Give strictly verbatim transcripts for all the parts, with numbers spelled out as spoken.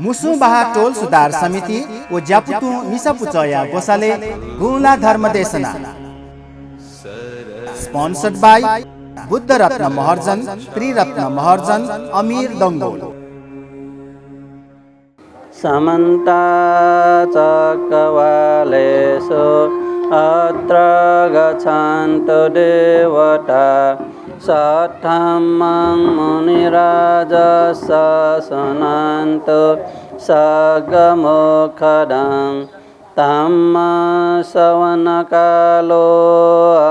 मुसुबहा टोल सुधार समिति व ज्यापुतुं मिसा पुचःया ग्वसालय् गुँला धर्मदेशना। Sponsored by बुद्धरत्न महर्जन, त्रिरत्न महर्जन, अमीर डंगोल। समन्ता चक्रवालेषु अत्र गच्छन्तु देवता। सद्धम्मं मुनिराजस्स सुनन्तु सग्गमोखदं। धम्मसवनकालो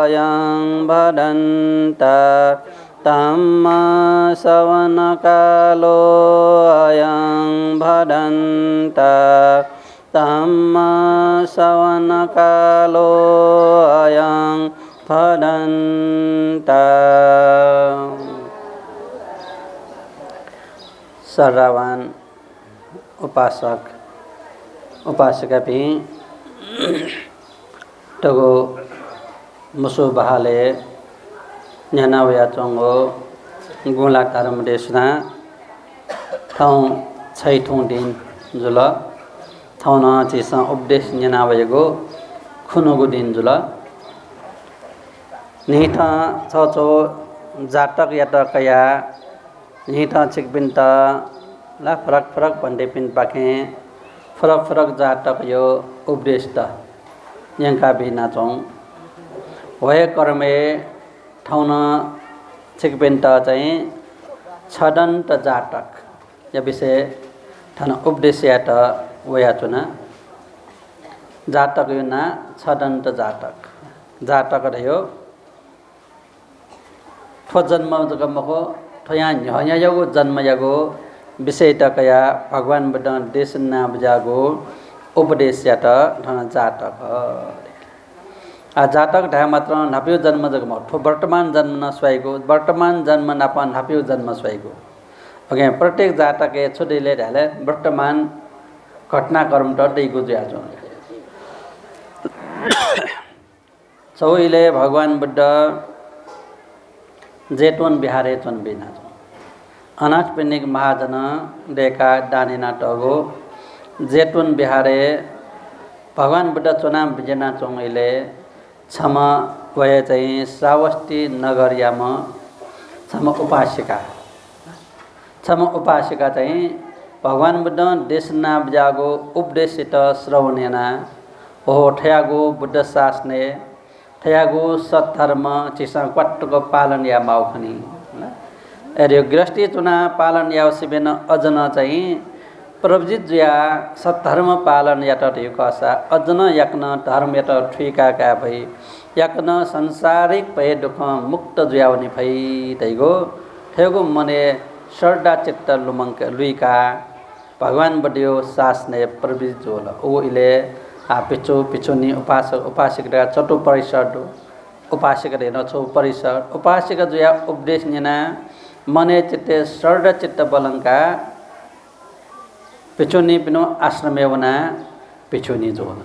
अयं भदन्ता। धम्मसवनकालो अयं भदन्ता। धम्मसवनकालो अयं भदन्ता। श्रद्धावान उपासक उपासिकापिं, थुगु मुसुबहालय् न्ह्याना वयाच्वंगु गुँला धर्मदेशना थौं छय् थुं दिं जुल। थौं नं झीसं उपदेश न्यना वयागु खुन्हुगु दिं जुल। न्हिथं छगू छगू जातकयात कयाः न्हिथं छिकपिन्त ला फरक फरक भन्तेपिन्पाखें फरक फरक जातकया उपदेशत न्यंका बिनाच्वं। वहे क्रमय् थौं नं छिकपिन्त चाहिँ छदन्त जातकया विषय थन उपदेश यायेत वयाच्वना। जातकया नां छदन्त जातक। जातक धयो थ्व जन्म जक मखु, थ्वयां न्ह्यःन्ह्यःयागु जन्मयागु विषयत कयाः भगवान बुद्धं देशना बिज्याःगु उपदेशयात थन जातक। आ, जातक धाये मात्रं न्हापाया जन्म जक मखु, थ्व वर्तमान जन्म नं स्वइगु, वर्तमान जन्म नाप न्हापाया जन्म स्वइगु। OK, प्रत्येक जातकय् छु दइ ले धायेले वर्तमान घटनाक्रमत दइगु जुयाच्वं। छगू इलय् भगवान बुद्ध जेतवन विहारय् च्वनाबिनाच्वं। अनाथपिण्डिक महाजनं दय्काः दान यानातःगु जेतवन विहारय् भगवान बुद्ध च्वना बिज्यानाच्वंगु इलय् छम्ह वहे चाहिँ श्रावस्ती नगरयाम्ह छम्ह उपासिका छम्ह उपासिका चाहिँ भगवान बुद्धं देशना बिज्याःगु उपदेशयात श्रवण यानाः, ओहो, थ्वयागु बुद्ध शासनय् थ्वयागु सद्धर्म झीसं क्वातुक पालन यायेमाःगु खनी। अय् गृहस्थी च्वनाः पालन याःगु सिबें अझ नं चाहिँ प्रव्रजित जुयाः सद्धर्म पालन यात धइगु खःसा अझ नं याकनं धर्मयात थुइका काये फइ, याकनं सांसारिक भयदुखं मुक्त जुयावने फइ धइगु थ्वयागु मनय् श्रद्धा चित्त लुमंक लुइकाः भगवान बुद्धया शासनय् प्रव्रजित जुल। व इलय्, आ, भिक्षु, भिक्षुणी, उपासक, उपासिका धकाः चतुः परिसर दु। उपासिका धइगु नं छगू परिसर। उपासिका जुयाः उपदेश न्यनाः मनय् चित्तय् श्रद्धा चित्त बलंकाः भिक्षुणीपिनिगु आश्रमय् वनाः भिक्षुणी जुल।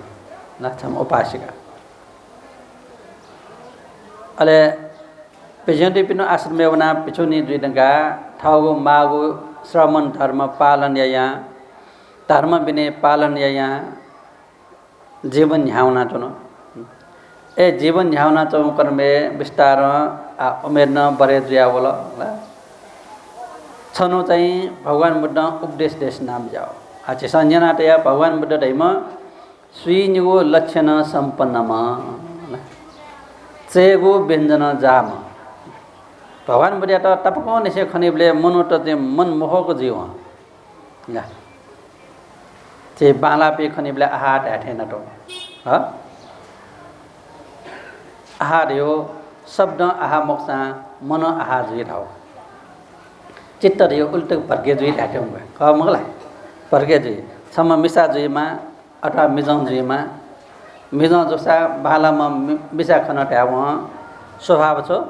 ला छम्ह उपासिका। अले भिक्षुणीपिनिगु आश्रमय् वनाः भिक्षुणी जुइ धुंकाः थःगु माःगु श्रमण धर्म पालन यायां, धर्म विनय पालन यायां जीवन न्ह्यावनाच्वन। अय् जीवन न्ह्यावनाच्वंगु क्रमय् बिस्तारं, आ, उमेर नं बढे जुयावल ला। छन्हु चाहिँ भगवान बुद्धं उपदेश देशना बिज्याः। आ, झीसं न्यना तया भगवान बुद्ध धइम्ह स्वीनिगू लक्षणं सम्पन्नम्ह, चय्गू व्यञ्जनं जाःम्ह। भगवान बुद्धयात तापाकंनिसें खनीबलय् मनूत चाहिँ मन मोहक जुइ वं। ला। झी बांलाःपिं खनीबलय् आहा धाये थें यानातःगु। ह? आहा धयो शब्दं आहा मखुसां मनं आहा जुइ धाःगु। चित्त धयो उल्टक भड्के जुइ धाये थें मखु। खः मखु ला? भड्के जुइ। छम्ह मिसा जुइमा अथवा मिजं जुइमा। मिजं जूसा बांलाःम्ह मि-, मिसा खन धायेवं स्वभाव छु?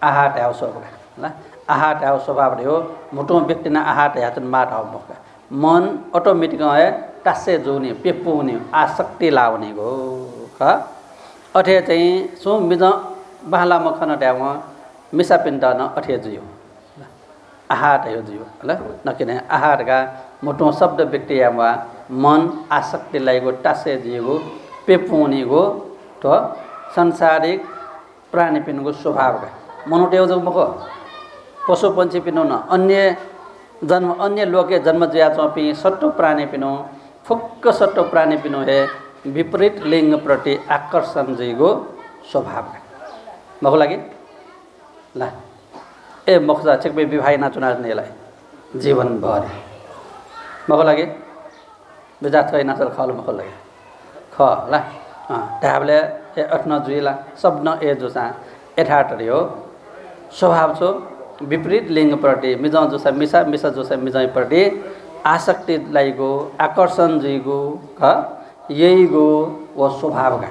आहा धायेगु स्वभाव का। ला? आहा धायेगु स्वभाव धयो म्हुतुं व्यक्तिं आहा धयाच्वनेमाः धाःगु मखु का। मन automatic हे तास्से जूनि, प्यपूनि, आसक्ति लावनीगु खः। अथे चाहिँ सुं मिजं बांलाःम्ह खन धायेवं मिसापिन्त नं अथे जुइ। आहा धयो जुइ। ला? नकिने आहा धकाः म्हुतुं शब्द व्यक्तिया वा मन आसक्ति लाइगु, तासय् जुइगु, प्यपुनिगु, थ्व सांसारिक प्राणीपिनिगु स्वभाव का। मनूतय् जक मखु, पशुपंक्षीपिनु नं, अन्य जन्म, अन्य लोके जन्म जुयाच्वंपिं सत्त्व प्राणीपिनु, फुक्क सत्त्व प्राणीपिनु हे विपरीत लिङ्गप्रति आकर्षण जुइगु स्वभाव का। मखु ला कि? ला। ए, मखुसा छिकपिं विवाह यानाच्वना नि ला, जीवनभर। मखु ला कि? बिचाः थ्व यानासल खः ला मखु ला कि? खः ला। अँ, धायेबलय् ए अथे नं जुइ ला, सब नं ए जूसां यथार्थ हो। स्वभाव छु? विपरीत लिङ्गप्रति, मिजं जूसा मिसा, मिसा जूसा मिजंप्रति आसक्ति लाइगु, आकर्षण जुइगु, ख, यइगु व स्वभाव का।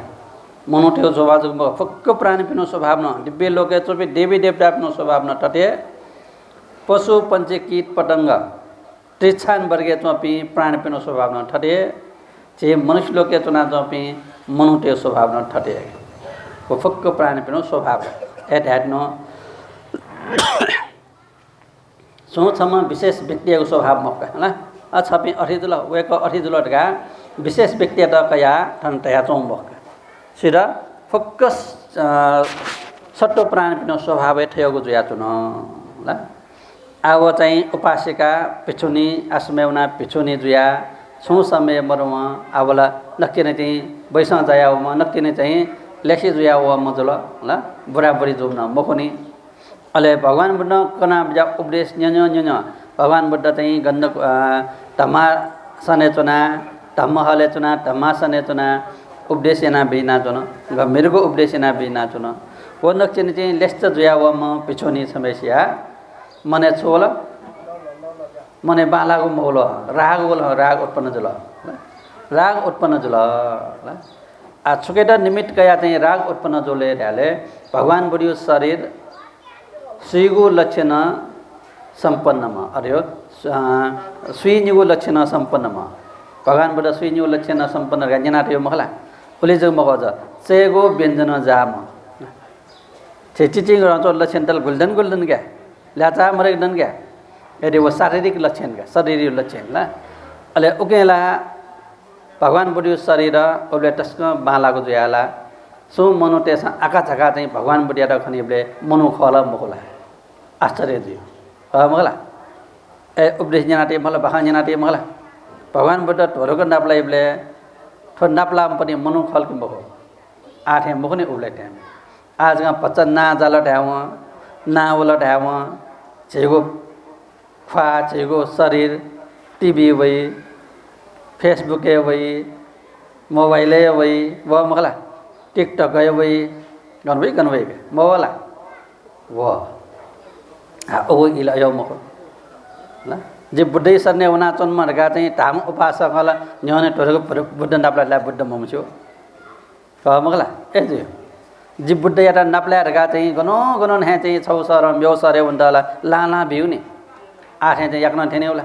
मनूतय् स्वभाव जक मखु, फुक्क प्राणीपिनु स्वभाव नं, दिव्य लोकय् च्वंपिं देवी देवतापिनु स्वभाव नं थथे, पशु पंक्षी कीट पतंग तृष्णान वर्गय् च्वंपिं प्राणीपिनु स्वभाव नं थथे, झी मनुष्य लोकय् च्वनाच्वंपिं मनूतय् स्वभाव नं थथे। व फुक्क प्राणीपिनु स्वभाव। ए धायेत नं सुं छम्ह विशेष व्यक्तियागु स्वभाव मखु का, हला। अ, छपिं अथे जुल, वय्कः अथे जुल धकाः विशेष व्यक्तियात कयाः थन तयाच्वंगु मखु का। सिध फुक्क, अ, सत्त्व प्राणीपिनिगु स्वभावय् थ्यंगु जुयाच्वन, हला। आ, व चाहिँ उपासिका भिक्षुणी आश्रमय् वनाः भिक्षुणी जुयाः छुं समय मरुवं आ वल, नकतिनि चाहिँ बैसं जायावःम्ह, नकतिनि चाहिँ ल्यासे जुयावःम्ह जुल, हला। बुराबुरी जूम्ह नं मखुनि। अले भगवान बुद्धं कनाबिज्याःगु उपदेश न्यँ न्यँ न्यँ न्यँ। भगवान बुद्ध चाहिँ गन्ध, अ, धम्मासनय् च्वनाः, धम्महलय् च्वनाः, धम्मासनय् च्वनाः उपदेश यानाबिज्यानाच्वन। गम्भीरगु उपदेश यानाबिज्यानाच्वन। व नकतिनि चाहिँ ल्यासे जुयावःम्ह भिक्षुणी छम्हय्सिया मनय् छु वल? मनय् बांलाःगु मवल, राग वल, राग उत्पन्न जुल। राग उत्पन्न जुल। आ, छुकियात निमित्त कयाः चाहिँ राग उत्पन्न जुल धायेबलय् भगवान बुद्धया शरीर सुइगु लक्षणं सम्पन्नम्ह, अरे हो, अ, सुइनिगु लक्षणं सम्पन्नम्ह। भगवान बुद्ध सुइनिगु लक्षणं सम्पन्न धकाः न्यनातयागु मखु ला? उलि जक मखु, अझ चय्गु व्यञ्जनं जाःम्ह। झी चिचिंगु रं च्वंगु लक्षण त ला गुलि दनि गुलि दनि का, ल्याःचाः मदय्क दनि का। यदि व शारीरिक लक्षण का, शरीरया लक्षण ला। अले उकिं ला भगवान बुद्धया शरीर उबलय् तसकं बांलाःगु जुयाः ला, सुं मनूतय्सं आकाझाकाः चाहिँ भगवान बुद्धयात खनीबलय् मनू खः ला मखु ला? आश्चर्य जुइ, खः मखु ला? ए, उपदेश न्यनातयागु मखु ला, बाखं न्यनातयागु मखु ला? भगवान बुद्ध ध्वधुक नापलाइबलय् थ्व नापलाःम्हपनि मनू खः ला कि मखु? आः थें मखुनि उबलय् थें। आः जक भचा नां जाल धायेवं, नां वल धायेवं, झीगु ख्वाः, झीगु शरीर टिभीइ वइ, Facebook-य् वइ, mobile-य् वइ, वः मखु ला? TikTok-य् वइ, गन वइ, गन वइ, मवः ला? वः। आ, उगु इलय् अय् मखु ला? जि बुद्धया शरणय् वनाच्वनेमाः धकाः चाहिँ धाःम्ह उपासकं ला न्ह्यःने ध्वधुक बुद्ध नापलात ला, बुद्ध मम्हस्यू। खः मखु ला? ए जु, जि बुद्धयात नापलाये धकाः चाहिँ गनं गनं हे चाहिँ छगू शहरं मेगु शहरय् वनेत ला लां लां ब्यूनि। आः थें चाहिँ याकनं थ्यनेगु ला?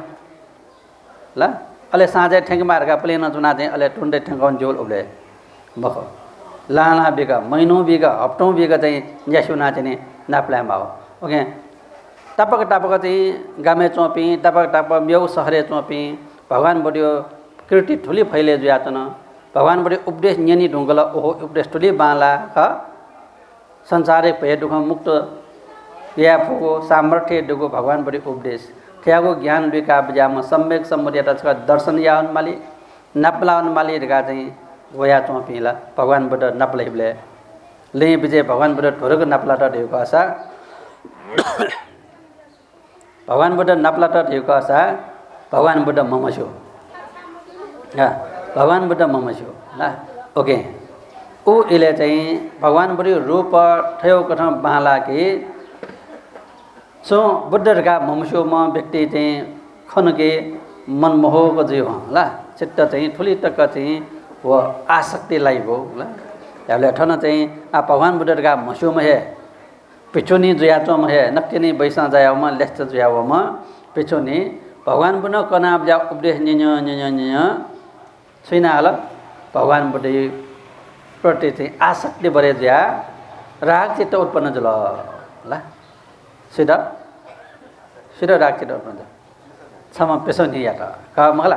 ला? अले साँझय् थ्यंकेमाः धकाः plane-ं च्वनाः चाहिँ अले तुरुन्तै थ्यंकं ज्यूगु ला उबलय्? मखु। लां लां बीक, महिनौं बीक, हप्तौं बीक चाहिँ न्यासि वनाः चाहिँ नापलाये माः। OK, तापाक तापाक चाहिँ गामय् च्वंपिं, तापाक तापाक मेगु शहरय् च्वंपिं भगवान बुद्धया कीर्ति थुलि फैले जुयाच्वन। भगवान बुद्धया उपदेश न्यनी धुंकल, ओहो, उपदेश थुलि बांलाः खः। संसारया भय दुःखं मुक्त याये फुगु सामर्थ्य दुगु भगवान बुद्धया उपदेश, थ्यागु ज्ञान लुइका बिज्याःम्ह सम्यक सम्बुद्धयात छकः दर्शन याः वनेमाली, नापलाः वनेमाली धकाः चाहिँ वयाच्वंपिं ला भगवान बुद्ध नापलाइबलय् लँय् बिचय् भगवान बुद्ध ध्वधुक नापलात धइगु खःसा, भगवान बुद्ध नापलात धइगु खःसा भगवान बुद्ध मम्हस्यू। हा, भगवान बुद्ध मम्हस्यू। हा, OK। उ इलय् चाहिँ भगवान बुद्धया रूप थ्यागु कथं बांलाः कि सुं बुद्ध धकाः मम्हस्यूम्ह व्यक्ति चाहिँ खन कि मन मोहक जुइ हं ला, चित्त चाहिँ थुलि तक चाहिँ व आसक्ति लाइगु ला। धायेबलय् थन चाहिँ आ भगवान बुद्ध धकाः म्हस्यूम्ह हे भिक्षुणी जुयाच्वंम्ह हे नकतिनि बैसं जायावःम्ह, ल्यासे जुयावःम्ह भिक्षुणी भगवान बुद्धं कनाबिज्याःगु उपदेश न्यँ न्यँ न्यँ न्यँ न्यँ छु याना हल? भगवान बुद्धया प्रति चाहिँ आसक्ति बढे जुयाः राग चित्त उत्पन्न जुल ला। सिध? सिध राग चित्त उत्पन्न जुल। छम्ह भिक्षुणीयात, खः मखु ला?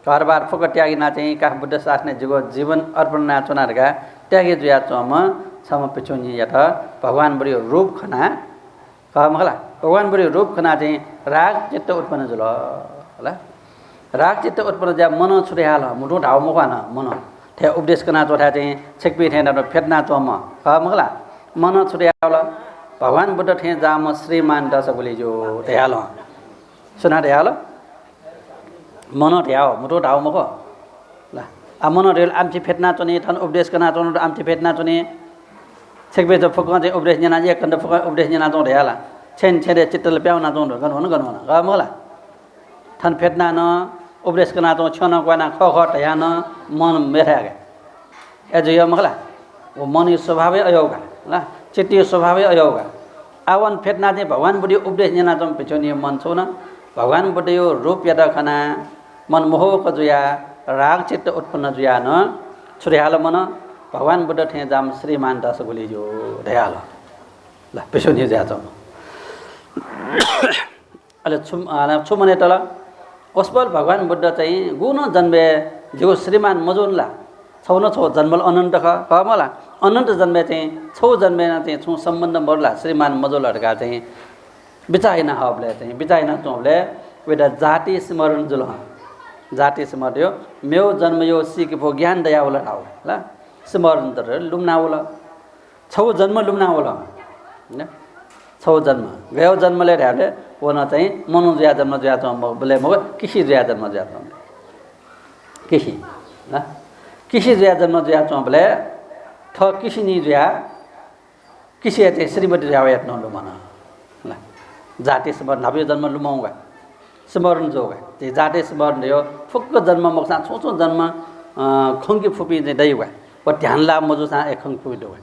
घरबार फुक्क त्यागिना चाहिँ का बुद्ध शासनय् जिगु जीवन अर्पण यानाच्वना धकाः त्यागी जुयाच्वंम्ह छम्ह भिक्षुणीयात भगवान बुद्धया रूप खना, खः मखु ला? भगवान बुद्धया रूप खना चाहिँ राग चित्त उत्पन्न जुल, हला? राग चित्त उत्पन्न जुया मनं छु धयाहल? म्हुतुं धाःगु मखु हानं, मनं थथे उपदेश कनाच्वंथाय् चाहिँ छिकपिं थें नाप फ्यतुनाच्वंम्ह, खः मखु ला? मनं छु धयाहल? भगवान बुद्ध थें जाःम्ह श्रीमान दशगुलिज्यू धयाहल। सुनां धयाहल? मनं धयाहल, म्हुतुं धाःगु मखु ला? आ, मनं धयाहल, आमथि फ्यतुनाच्वनी, थन उपदेश कनाच्वंगु आमथि फ्यतुनाच्वनी। छिकपिन्सं फुक्कं चाहिँ उपदेश न्यना, एक घण्टा फुक्कं उपदेश न्यनाच्वंगु धयाहल। छेँ छेँय् चित्त ला प्याहां वनाच्वंगु दु, गन वन, गन वन, खः मखु ला? थन फ्यतुनाः नं, उपदेश कनाच्वंगु छ्यं नं क्वय् यानाः खः खः धयाः नं मन मथ्याः का। अय् जुइ मखु ला? व मनया स्वभावै अय् का, ला? चित्तया स्वभावै अय् का। आः व फ्यतुनाः चाहिँ भगवान बुद्धया उपदेश न्यनाच्वंम्ह भिक्षुणीया मन छु वन? भगवान बुद्धया रूपयात खनाः मन मोहक जुयाः राग चित्त उत्पन्न जुयाः नं छु धयाहल मनं? भगवान बुद्ध थें जाःम्ह श्रीमान दशगुलिज्यू धयाहल। ला, भिक्षुणी जुयाच्वंम्ह। अले छु, अ, छु मनय् तल? वसपोल भगवान बुद्ध चाहिँ गुगुं जन्मय् जिगु श्रीमान मजूनि ला? छगू न छगू जन्म ला अनन्त खः, खः मखु ला? अनन्त जन्मय् चाहिँ छगू जन्मय् नं चाहिँ छुं सम्बन्ध मरु ला, श्रीमान मजू ला धकाः चाहिँ बिचाः याना हःबलय् चाहिँ, बिचाः यानाच्वंबलय् वयात जाति स्मरण जुल। जाति स्मरण धयो, मेगु जन्मया सीके फुगु ज्ञान दयावल धाःगु ला। स्मरण जुल, लुमना वल। छगू जन्म लुमना वल। न? छगू जन्म। गय् जन्म ले धायेबलय् व नं चाहिँ मनू जुया जन्म जुयाच्वंबलय् मखु, किसि जुया जन्म जुयाच्वंबलय्। किसि। न? किसि जुया जन्म जुयाच्वंबलय् थः किसिनी जुया, किसिया चाहिँ श्रीमती जुया वयात नं लुमन। ल। जाति स्मरण, न्हापाया जन्म लुमंगु का। स्मरण जूगु का। चाहिँ जाति स्मरण धयो, फुक्क जन्म मखुसां छुं छुं जन्म, अ, खंके फुपिं चाहिँ दइगु का। व ध्यान लाभ मजूसां हे खंके फुपिं दु का।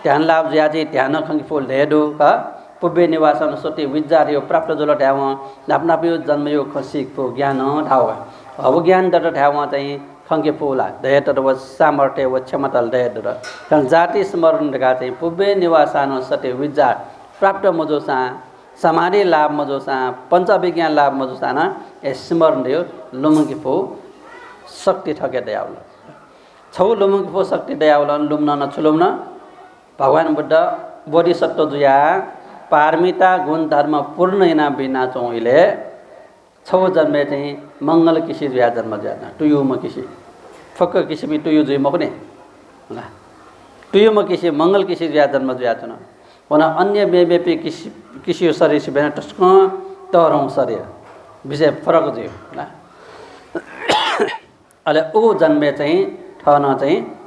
ध्यान लाभ जुया चाहिँ ध्यान खंके फु ले दु का। पुब्बे निवासानुस्सति विज्जा धयो प्राप्त जुल धायेवं न्हापा न्हापाया जन्मया खँ सीके फु ज्ञान धाःगु का। अ, व ज्ञान दत धायेवं चाहिँ खंके फु ला, दये तत व सामर्थ्य व क्षमता ला दये दत। कारण जाति स्मरण धकाः चाहिँ पुब्बे निवासानुस्सति विज्जा प्राप्त मजूसां, समाधि लाभ मजूसां, पञ्चभिज्ञा लाभ मजूसां नं ए स्मरण धयो लुमंके फु शक्ति थःके दयावल। छगू लुमंके फु शक्ति दयावल, लुमन न छु लुमन? भगवान बुद्ध बोधिसत्व जुयाः पारमिता गुणधर्म पूर्ण याना बिनाच्वंगु इलय् छगू जन्मय् चाहिँ मंगल किसि जुयाः जन्म जुयाच्वन, तुयुम्ह किसि। फुक्क किसिमि तुयु जुइ मखु नि। ला। तुयुम्ह किसि, मंगल किसि जुयाः जन्म जुयाच्वन। व नं अन्य मेमेपिं किसि, किसिया शरीर सिबें तसकं तःधंगु शरीर। विषय फरक जुइ। ला। अले उगु जन्मय् चाहिँ थः नं चाहिँ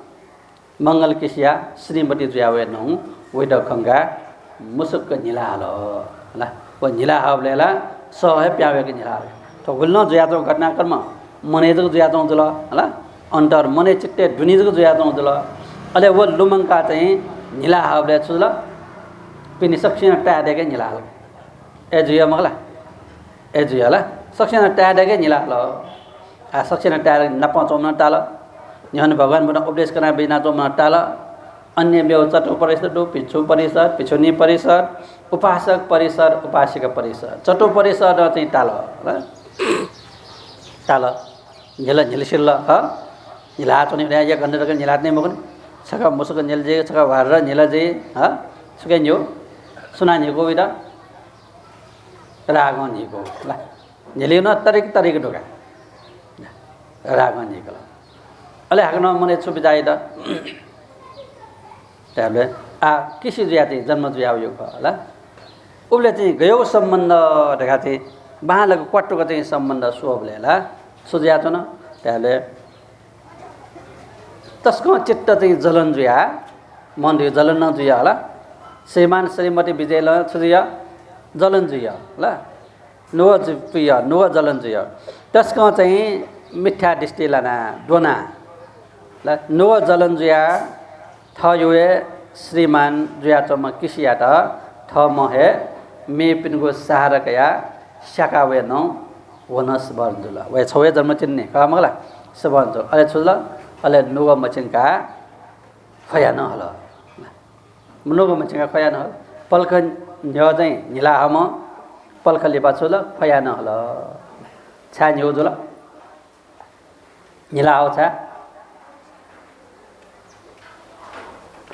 मंगल किसिया श्रीमती जुया वये नं वइत खंकाः मुसुक्क न्हिला हल। हला, व न्हिला हःबलय् ला सः हे प्याहां वय्क न्हिला हल। थ्व गुलि नं जुयाच्वंगु घटनाक्रम मनय् जक जुयाच्वंगु जुल। हला, अन्तर मनय् चित्तय् दुने जक जुयाच्वंगु जुल। अले व लुमंकाः चाहिँ न्हिला हःबलय् छु जुल? पिने सकसिनं ताय् दय्क न्हिला हल। अय् जुइ मखु ला? अय् जुइ ला? सकसिनं ताय् दय्क न्हिला हल। आ, सकसिनं ताय् नापं च्वंम्हं ताल। न्ह्यःने भगवान बुद्धं उपदेश कना बिनाच्वंम्हं ताल। अन्य मेगु चतुः परिषद दु, भिक्षु परिषद, भिक्षुणी परिषद, उपासक परिषद, उपासिका परिषद। चतुः परिषदं चाहिँ ताल। हला? ताल। न्हिल, न्हिल सिल, ह? न्हिला च्वने, एक घण्टा तक न्हिला तने मखु नि। छकः मुसुक न्हिल जुइ, छकः ह्वार्र न्हिल जुइ, ह? सुके न्ह्यू। सुनां न्हिकू वइत? रागं न्हिकू ला। न्हिलिउ नं तरिक तरिक दु का। रागं न्हिकल। अले हाकनं मनय् छु बिचाः यात? धायेबलय् आ किसि जुया चाहिँ जन्म जुया वइगु खः ला। उबलय् चाहिँ गय् सम्बन्ध धकाः चाहिँ बांलाक क्वातुक चाहिँ सम्बन्ध स्वःबलय् ला छु जुयाच्वन? धायेबलय् तसकं चित्त चाहिँ जलन जुया, मन धयो जलन नं जुया हला। श्रीमान श्रीमती बिचय् ला छु जुया? जलन जुया हला। नुगः जु-, पुया, नुगः जलन जुया। तसकं चाहिँ मिथ्या दृष्टि लाना, द्वना। ला, नुगः जलन जुया, थःयु हे श्रीमान जुयाच्वंम्ह किसियात थःम्हं हे मेपिनिगु सहारा कयाः स्याका वये नं व नं स्मरण जुल। व हे छगू हे जन्म चिन्ने, खः मखु ला? स्मरण जुल। अले छु जुल? अले नुगः मछिंकाः ख्वया नं हल। नुगः मछिंकाः ख्वया नं हल। पलख न्ह्यः चाहिँ न्हिला हःम्ह पलख लिपा छु जुल? ख्वया नं हल। छाय् न्ह्यू जुल? न्हिलाहाउ छाय्?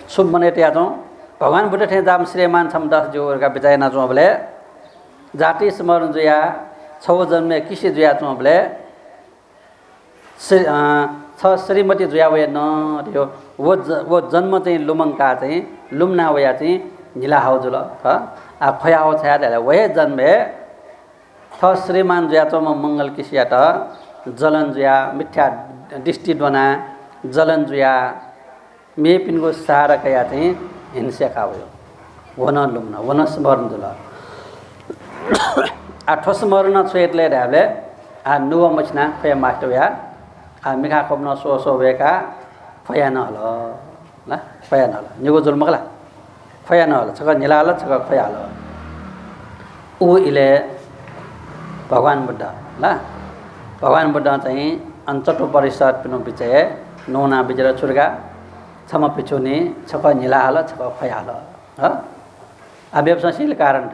छु मनय् तयाच्वं? भगवान बुद्ध थें जाःम्ह श्रीमान छम्ह दस ज्यू धकाः बिचाः यानाच्वंबलय्, जाति स्मरण जुयाः छगू जन्मय् किसि जुयाच्वंबलय् श्री-, अ, छ श्रीमती जुया वये नं, यो, व ज-, व जन्म चाहिँ लुमंकाः चाहिँ लुमना वयाः चाहिँ न्हिलाहाउ जुल। अ, आ, ख्वयाहाउ छाय् धाःसा व हे जन्मय् थः श्रीमान जुयाच्वंम्ह मंगल किसियात जलन जुयाः, मिथ्या दृष्टि द्वनाः जलन जुयाः, मेपिनिगु सहारा कयाः चाहिँ हिंसा याका वयो। व नं लुमन, व नं स्मरण जुल। आ, थ्व स्मरण नं छु यात ले धायेबलय्, आ, नुगः मछिनाः ख्वया मास्ति वयाः, आ, मिखा ख्वपुनं स्वः स्वः वय्काः ख्वया नं हल। ला, ख्वया नं हल। निगू जुल मखु ला? ख्वया नं हल, छकः न्हिलाहाल, छकः ख्वयाहाल। उ इलय् भगवान बुद्ध, ला, भगवान बुद्धं चाहिँ अन चतुःपरिषदपिनिगु बिचय् न्वना बिज्यात छु धकाः, छम्ह भिक्षुणी छकः न्हिलाहाल, छकः ख्वयाहाल। ह? आ, मेपिसं सी ला कारण?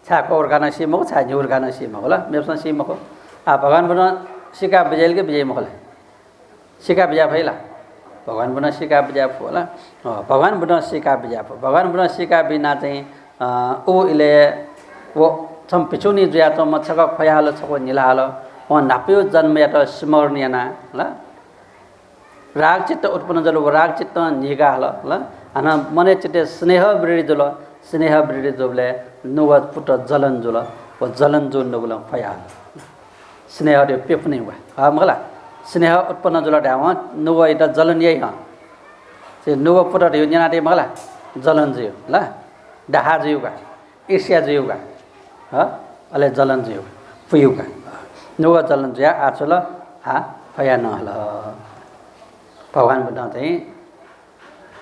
छाय् कःघाः नं सी मखु, छाय् न्ह्यू घाः नं सी मखु ला, मेपिसं सी मखु। आ, भगवान बुद्धं सीका बिज्याइ कि बिज्याइ मखु ला? सीका बिज्याये फइ ला? भगवान बुद्धं सीका बिज्याये फु ला। अ, भगवान बुद्धं सीका बिज्याये फु। भगवान बुद्धं सीका बिना चाहिँ, अ, उ इलय् व छम्ह भिक्षुणी जुयाच्वंम्ह छकः ख्वयाहाल, छकः न्हिलाहाल। वं न्हापाया जन्मयात स्मरण याना ला। रागचित्त उत्पन्न जुल, व रागचित्तं न्हिकाहाल ला। हानं मनय् चित्तय् स्नेह वृद्धि जुल, स्नेह वृद्धि जूबलय् नुगः पुत जलन जुल, व जलन जूगु नुगलं ख्वयाहाल। स्नेहया प्यपुने वा, ह, मखु ला? स्नेह उत्पन्न जुल धायेवं नुगःयात जलन याइ हं। से नुगः पुत धइगु न्यनातइ मखु ला? जलन जुइगु ला, डाहा जुइगु का, ईर्ष्या जुइगु का, ह? अले जलन जुइगु का, पुइगु का। नुगः जलन जुयाः आः छु ल, आः ख्वया नं हल। भगवान बुद्धं चाहिँ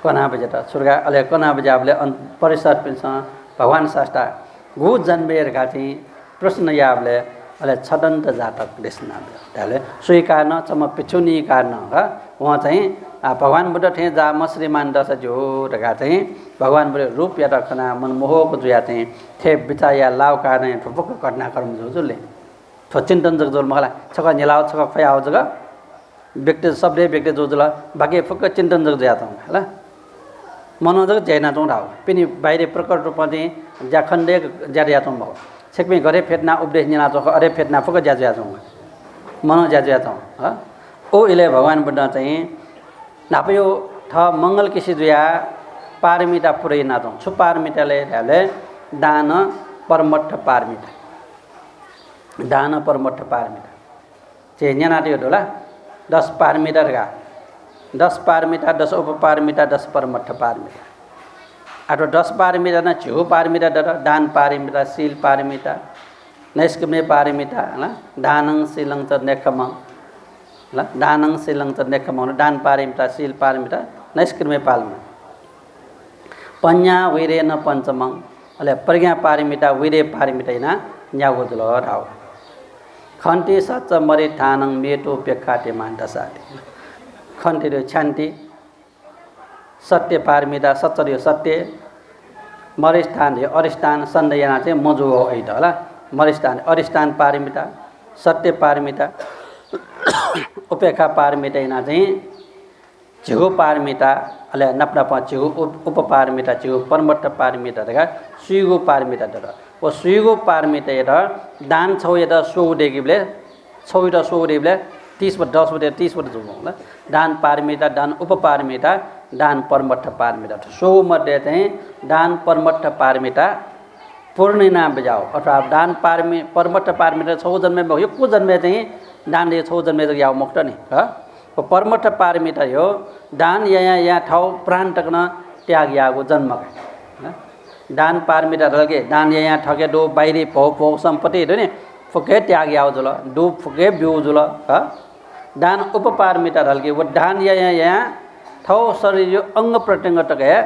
कना बिज्यात। सुर्गा अले कना बिज्याबलय् अन परिषदपिन्सं भगवान शास्ता गु जन्मय् धकाः चाहिँ प्रश्न याबलय् अले छदन्त जातक देशना बिल। धायेबलय् सुया कारण, छम्ह भिक्षुणी कारण का। वं चाहिँ, आ, भगवान बुद्ध थें जाःम्ह श्रीमान दस ज्यू धकाः चाहिँ भगवान बुद्धया रूपयात खनाः मनमोहक जुयाः चाहिँ थथे बिचाः याये लाःगु कारणं थ्व फुक्क घटनाक्रम जू जुल। थ्व चिन्तन जक जुल मखु ला, छकः न्हिलाहाउ, छकः ख्वयाहाउ जक। व्यक्ति, शब्दय् व्यक्ति जू जुल, बाकी फुक्क चिन्तन जक जुयाच्वंगु ला। मनं जक ज्या यानाच्वंगु धाःगु। पिने बाहिर प्रकट रूपं चाहिँ ज्या खण्डय् ज्या यानाच्वंगु मखु। छिकपिं गथे फ्यतुनाः उपदेश न्यनाच्वंगु, अथे फ्यतुनाः फुक्क ज्या जुयाच्वंगु। मनं ज्या जुयाच्वंगु, ह? उ इलय् भगवान बुद्धं चाहिँ न्हापाया थः मंगल किसि जुयाः पारमिता पूरा यानाच्वंगु। छु पारमिता ले धायेबलय् दान परमर्थ पारमिता। दान परमर्थ पारमिता। झी न्यनातःगु दु ला, दश पारमिता धकाः। दश पारमिता, दश उपपारमिता, दश परमर्थ पारमिता। आः थ्व दश पारमिता नं झिगू पारमिता दत, दान पारमिता, शील पारमिता, नैष्क्र्मण्य पारमिता, ल? दानं शीलं च नेक्खम्मं, ल? दानं शीलं च नेक्खम्मं, दान पारमिता, शील पारमिता, नैष्क्र्मण्य पारमिता। पञ्ञा वीर्येण पञ्चमं, अले प्रज्ञा पारमिता, वीर्य पारमिता यानाः न्यागू जुल धाःगु। खन्ति सच्च मरिष्ठानं मेतोपेक्षा तिमां दशाति। खन्ति धइगु क्षान्ति, सत्य पारमिता, सच्च धइगु सत्य, मरिष्ठान धइगु अधिष्ठान, सन्धि यानाः चाहिँ मजू वः अइत ला। मरिष्ठान, अधिष्ठान पारमिता, सत्य पारमिता, उपेक्षा पारमिता यानाः चाहिँ झिगू पारमिता, अले नाप नापं झिगू उप-, उपपारमिता, झिगू परमर्थ पारमिता धकाः स्वीगू पारमिता दत। व स्वीगू पारमितायात दान छगूयात स्वःगु दय्केबलय्, छगूयात स्वःगु दय्केबलय् तीस वटा, दस वटा, तीस वटा जूगु मखु ला। दान पारमिता, दान उपपारमिता, दान परमर्थ पारमिता। स्वःगु मध्ये चाहिँ दान परमर्थ पारमिता पूर्ण याना बिज्याःगु, अथवा दान पारमि-, परमर्थ पारमिता छगू जन्मय् मखु, यक्व जन्मय् चाहिँ दान धइगु छगू जन्मय् जक याःगु मखुत नि, ह? व परमर्थ पारमिता धइगु दान यायां यायां थःगु प्राण तक नं त्याग याःगु जन्म का, ह? दान पारमिता धाल कि दान यायां थःके दुगु बाहिरी भोग, भोग सम्पत्ति दु नि, फुक्क हे त्याग याःगु जुल, दुगु फुक्क हे ब्यूगु जुल, ह? दान उपपारमिता धाल कि व दान यायां यायां थःगु शरीरया अंग प्रत्यंग तक हे